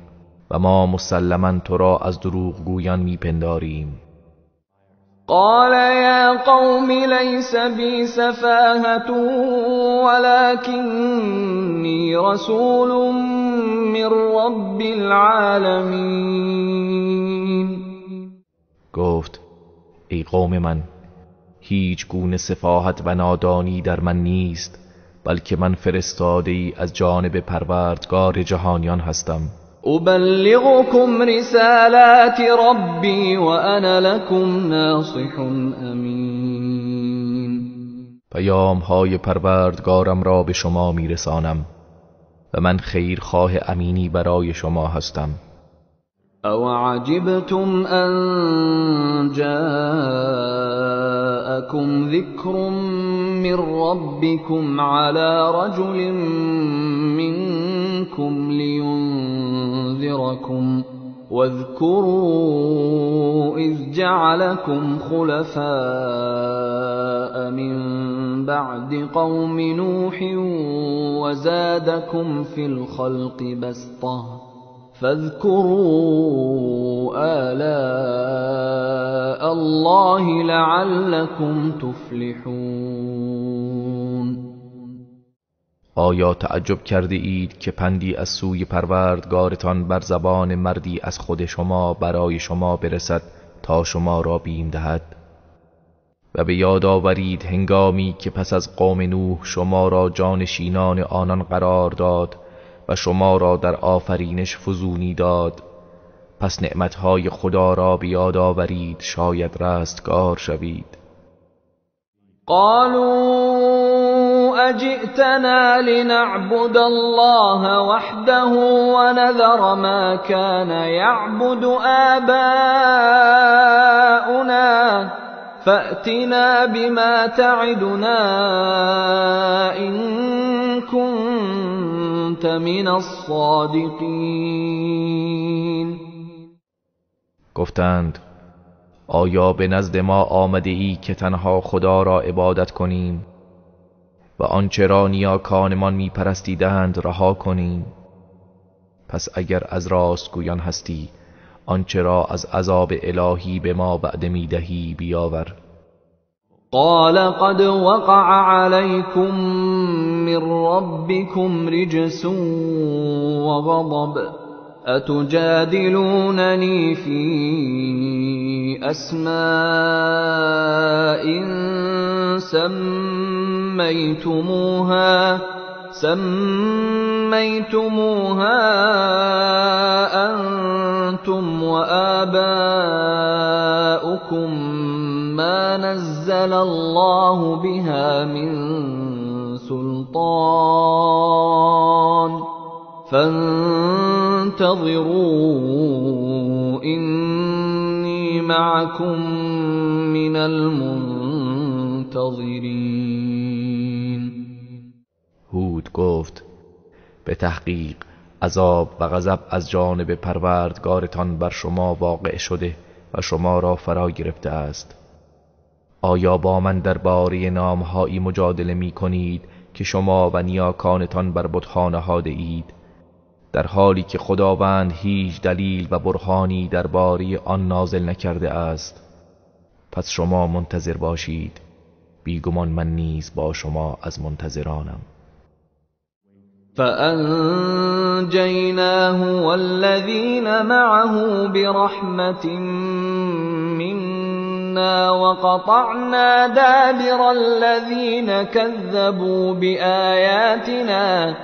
B: و ما مسلما تو را از دروغگویان میپنداریم.
A: قال یا قوم لیس بی سفاهة ولکنی رسول من رب العالمین.
B: گفت ای قوم من، هیچ گونه سفاهت و نادانی در من نیست، بلکه من فرستاده ای از جانب پروردگار جهانیان هستم.
A: ابلغكم رسالات ربی وانا لكم ناصح امین.
B: پیام های پروردگارم را به شما میرسانم و من خیرخواه امینی برای شما هستم.
A: او عجبتم ان جاءكم ذكر من ربكم على رجل منكم لينذركم واذكروا إذ جعلكم خلفاء من بعد قوم نوح وزادكم في الخلق بسطة فاذكروا آلاء الله لعلكم تفلحون.
B: آیا تعجب کرده اید که پندی از سوی پروردگارتان بر زبان مردی از خود شما برای شما برسد تا شما را بیم دهد؟ و به یاد آورید هنگامی که پس از قوم نوح شما را جانشینان آنان قرار داد و شما را در آفرینش فزونی داد. پس نعمتهای خدا را به یاد آورید، شاید رستگار شوید.
A: قالوا اجئتنا لنعبد الله وحده ونذر ما كان يعبد آباؤنا فأتنا بما تعدنا إن كنت من الصادقین.
B: گفتند آیا به نزد ما آمده ای که تنها خدا را عبادت کنیم و آنچه را نیاکانمان می پرستیدند رها کنیم؟ پس اگر از راستگویان هستی آنچه را از عذاب الهی به ما وعده می دهی بیاور.
A: قال قد وقع علیکم من ربکم رجس وغضب اتجادلوننی فی اسماء سمیتموها انتم وآباؤکم ما نزل الله بها من سلطان فانتظروا إني معكم من المنتظرین.
B: هود گفت به تحقیق عذاب و غضب از جانب پروردگارتان بر شما واقع شده و شما را فرا گرفته است. آیا با من درباره نامهایی مجادله می کنید که شما و نیاکانتان بر بتها نهاده اید، در حالی که خداوند هیچ دلیل و برهانی درباره آن نازل نکرده است؟ پس شما منتظر باشید، بیگمان من نیز با شما از منتظرانم.
A: فأنجیناه والذین معه برحمة منا وقطعنا دابر الذين كذبوا بآياتنا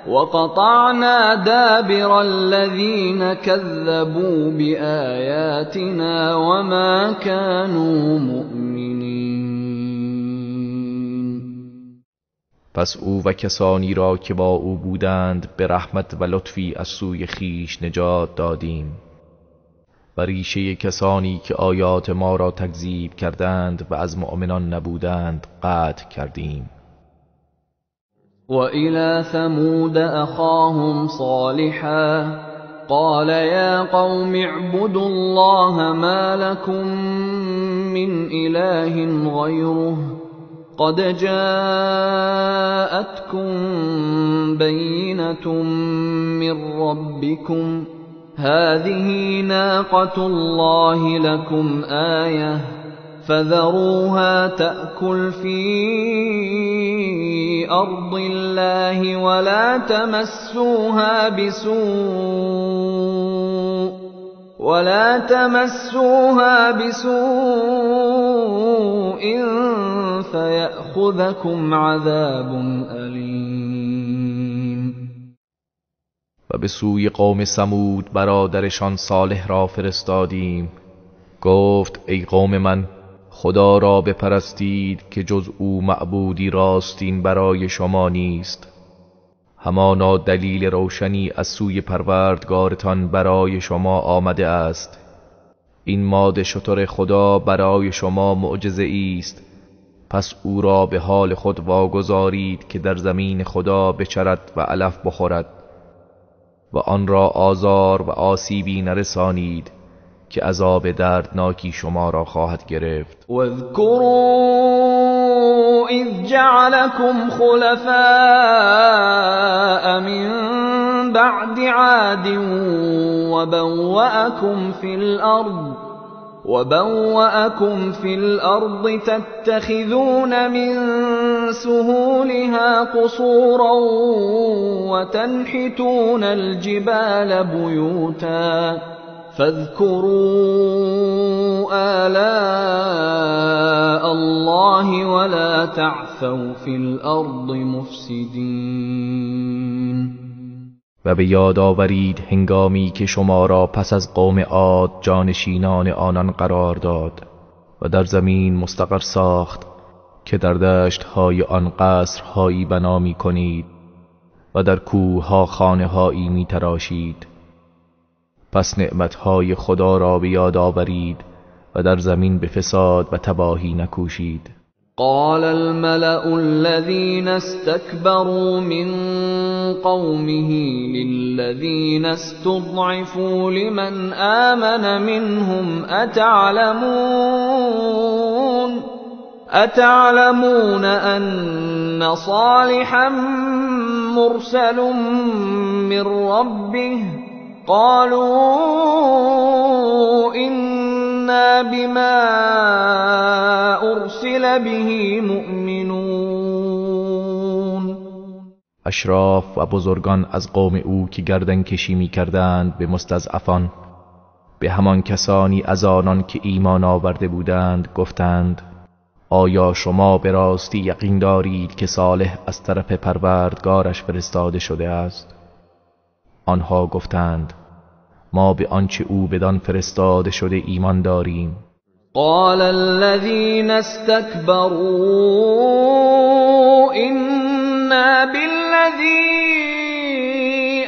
A: وقطعنا دابر الذين كذبوا بآياتنا وما كانوا مؤمنين.
B: پس او و کسانی را که با او بودند به رحمت و لطفی از سوی خیش نجات دادیم و ریشه کسانی که آیات ما را تکذیب کردند و از مؤمنان نبودند قطع کردیم.
A: وإلى ثمود أخاهم صالحا قال يا قوم اعبدوا الله ما لكم من إله غيره قد جاءتكم بينة من ربكم هذه ناقة الله لكم آية فذروها تأكل في أرض الله ولا تمسوها بسوء فيأخذكم عذاب أليم.
B: و به سوی قوم ثمود برادرشان صالح را فرستادیم. گفت ای قوم من، خدا را بپرستید که جز او معبودی راستین برای شما نیست. همانا دلیل روشنی از سوی پروردگارتان برای شما آمده است. این ماده شتر خدا برای شما معجزه است، پس او را به حال خود واگذارید که در زمین خدا بچرد و علف بخورد و آن را آزار و آسیبی نرسانید که عذاب دردناکی شما را خواهد گرفت.
A: واذکروا اذ جعلکم خلفاء من بعد عاد وبوأكم في الأرض تتخذون من سهولها قصورا وتنحتون الجبال بيوتا فاذكروا آلاء الله ولا تعثوا في الأرض مفسدين.
B: و به یاد آورید هنگامی که شما را پس از قوم عاد جانشینان آنان قرار داد و در زمین مستقر ساخت که در دشت‌های آن قصرهایی بنا می‌کنید و در کوه‌ها خانه‌هایی می‌تراشید. پس نعمت‌های خدا را به یاد آورید و در زمین به فساد و تباهی نکوشید.
A: قال الملأ الذين استكبروا من قومه للذين استضعفوا لمن آمن منهم أتعلمون أن صالحا مرسل من ربه قالوا إنا بما أرسل به مؤمنون.
B: اشراف و بزرگان از قوم او که گردن کشی می کردند به مستضعفان، به همان کسانی از آنان که ایمان آورده بودند گفتند: آیا شما به راستی یقین دارید که صالح از طرف پروردگارش فرستاده شده است؟ آنها گفتند: ما به آنچه او بدان فرستاده شده ایمان داریم.
A: قال الذين استكبروا إنا بالذي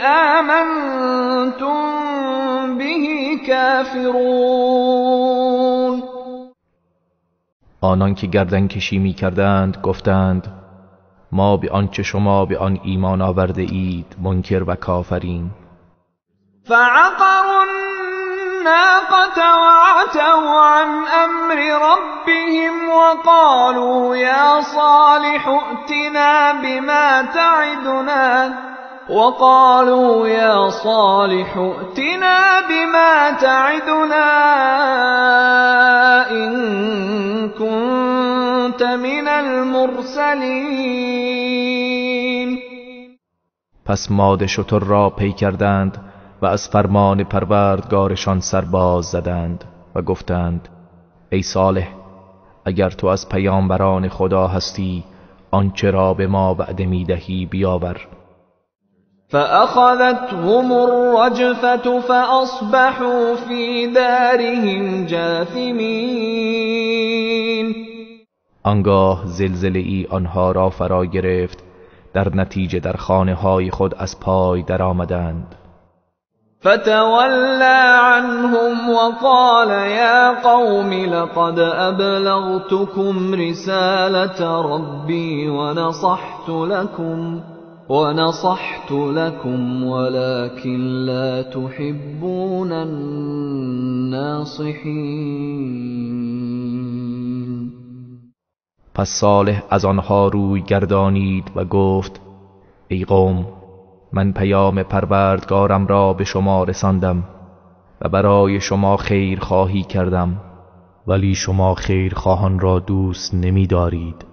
A: آمنتم به كافرون.
B: آنان که گردن کشی می کردند گفتند: ما به آنچه شما به آن ایمان آورده اید منکر و کافریم.
A: فعقروا الناقة وعتوا عن أمر ربهم وقالوا يا صالح ائتنا بما تعدنا إن كنت من المرسلين.
B: پس ماده شتر را پی کردند و از فرمان پروردگارشان سرباز زدند و گفتند: ای صالح، اگر تو از پیامبران خدا هستی آنچه را به ما وعده میدهی بیاور.
A: فأخذتهم الرجفة فأصبحوا في دارهم جاثمین.
B: آنگاه زلزله ای آنها را فرا گرفت، در نتیجه در خانه های خود از پای درآمدند.
A: فتولى عنهم وقال يا قوم لقد أبلغتكم رسالة ربي ونصحت لكم ولكن لا تحبون الناصحين.
B: پس صالح از آنها روی گردانید و گفت ای قوم، من پیام پروردگارم را به شما رساندم و برای شما خیر خواهی کردم، ولی شما خیر خواهان را دوست نمی دارید.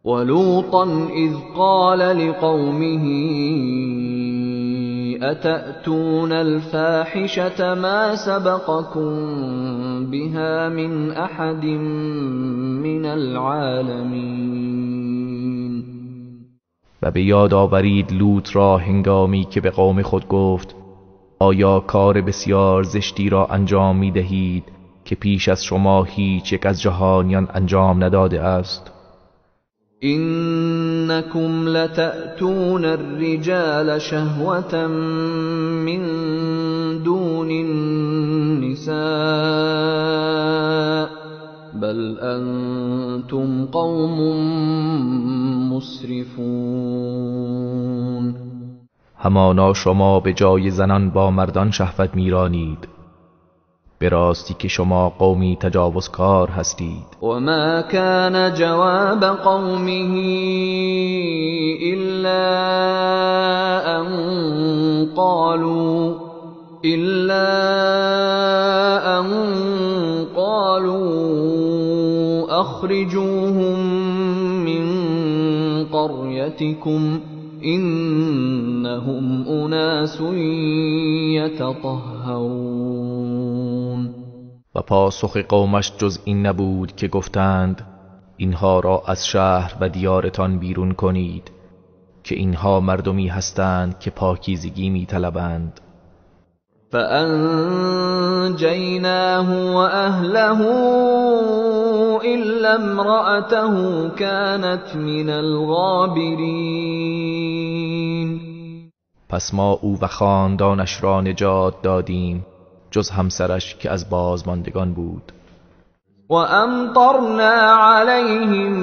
A: ولوطا اذ قال لقومه اتأتون الفاحشة ما سبقكم بها من احد من العالمین.
B: و به یاد آورید لوط را هنگامی که به قوم خود گفت آیا کار بسیار زشتی را انجام می دهید که پیش از شما هیچ یک از جهانیان انجام نداده است؟
A: انکم لتأتون الرجال شهوة من دون النساء بل انتم قوم مسرفون.
B: همانا شما به جای زنان با مردان شهوت میرانید، به راستی که شما قومی تجاوزکار هستید.
A: و ما کان جواب قومه الا ان قالوا اخرجوهم من قريتكم انهم اناس یتطهرون.
B: و پاسخ قومش جز این نبود که گفتند اینها را از شهر و دیارتان بیرون کنید که اینها مردمی هستند که پاکیزگی می‌طلبند.
A: فأنجیناه وأهله إلا امرأته كانت من الغابرین.
B: پس ما او و خاندانش را نجات دادیم جز همسرش که از بازماندگان بود.
A: وأمطرنا عليهم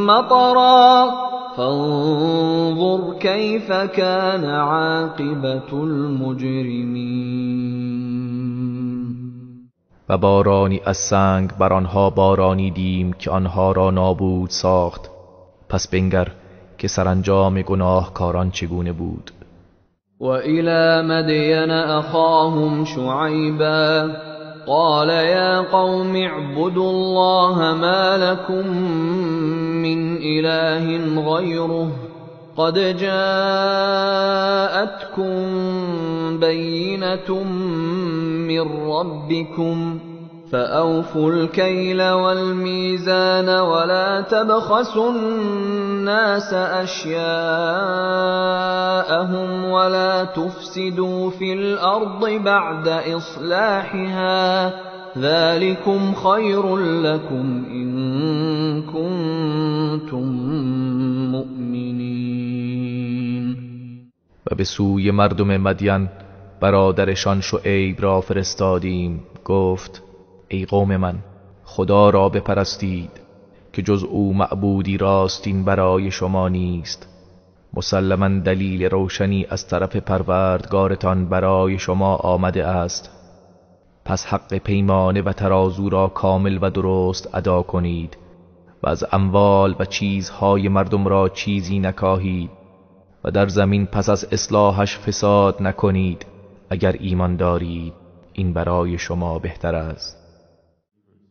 A: مطرا فانظر كيف كان عاقبة المجرمين.
B: و بارانی از سنگ بر آنها بارانیدیم که آنها را نابود ساخت، پس بنگر که سرانجام گناهکاران چگونه بود.
A: وإلى مدين أخاهم شعيبا قال يا قوم اعبدوا الله ما لكم من إله غيره قد جاءتكم بينة من ربكم فأوفوا الكيل والميزان ولا تبخسوا الناس أشياءهم ولا تفسدوا في الأرض بعد إصلاحها ذلكم خير لكم إن كنتم مؤمنين.
B: و به سوی مردم مدین برادرشان شعیب را فرستادیم، گفت ای قوم من، خدا را بپرستید که جز او معبودی راستین برای شما نیست. مسلما دلیل روشنی از طرف پروردگارتان برای شما آمده است، پس حق پیمانه و ترازو را کامل و درست ادا کنید و از اموال و چیزهای مردم را چیزی نکاهید و در زمین پس از اصلاحش فساد نکنید. اگر ایمان دارید این برای شما بهتر است.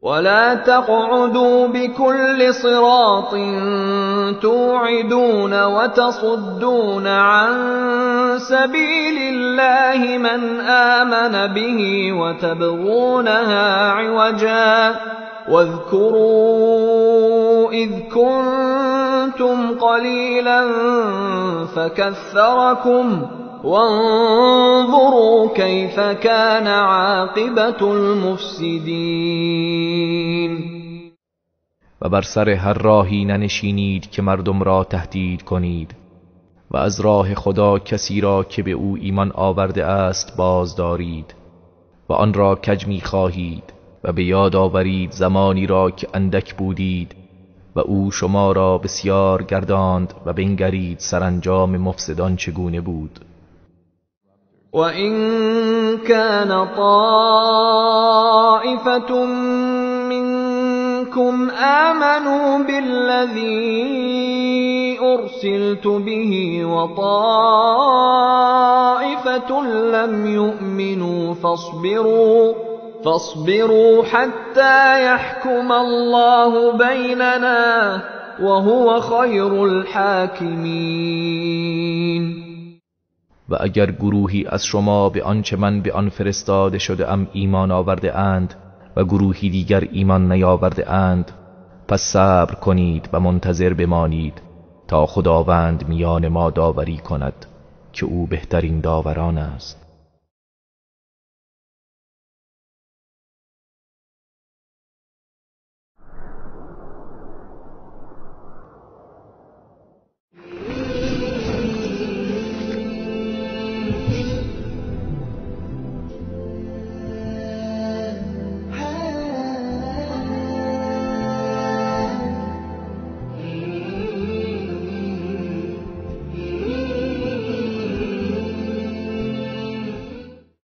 A: ولا تقعدوا بكل صراط توعدون وتصدون عن سبيل الله من آمن به وتبغونها عوجا واذكروا إذ كنتم قليلا فكثركم وانظروا كيف كان عاقبة المفسدين.
B: و بر سر هر راهی ننشینید که مردم را تهدید کنید و از راه خدا کسی را که به او ایمان آورده است باز دارید و آن را کج می‌خواهید و به یاد آورید زمانی را که اندک بودید و او شما را بسیار گرداند و بنگرید سرانجام مفسدان چگونه بود.
A: وَإِن كَانَ طَائِفَةٌ مِّنكُمْ آمَنُوا بِالَّذِي أُرْسِلْتُ بِهِ وَطَائِفَةٌ لَّمْ يُؤْمِنُوا فاصبروا حتى يحكم الله بيننا وهو خير الحاكمين.
B: و اگر گروهی از شما به آنچه من به آن فرستاده شده ام ایمان آورده اند و گروهی دیگر ایمان نیاورده اند، پس صبر کنید و منتظر بمانید تا خداوند میان ما داوری کند که او بهترین داوران است.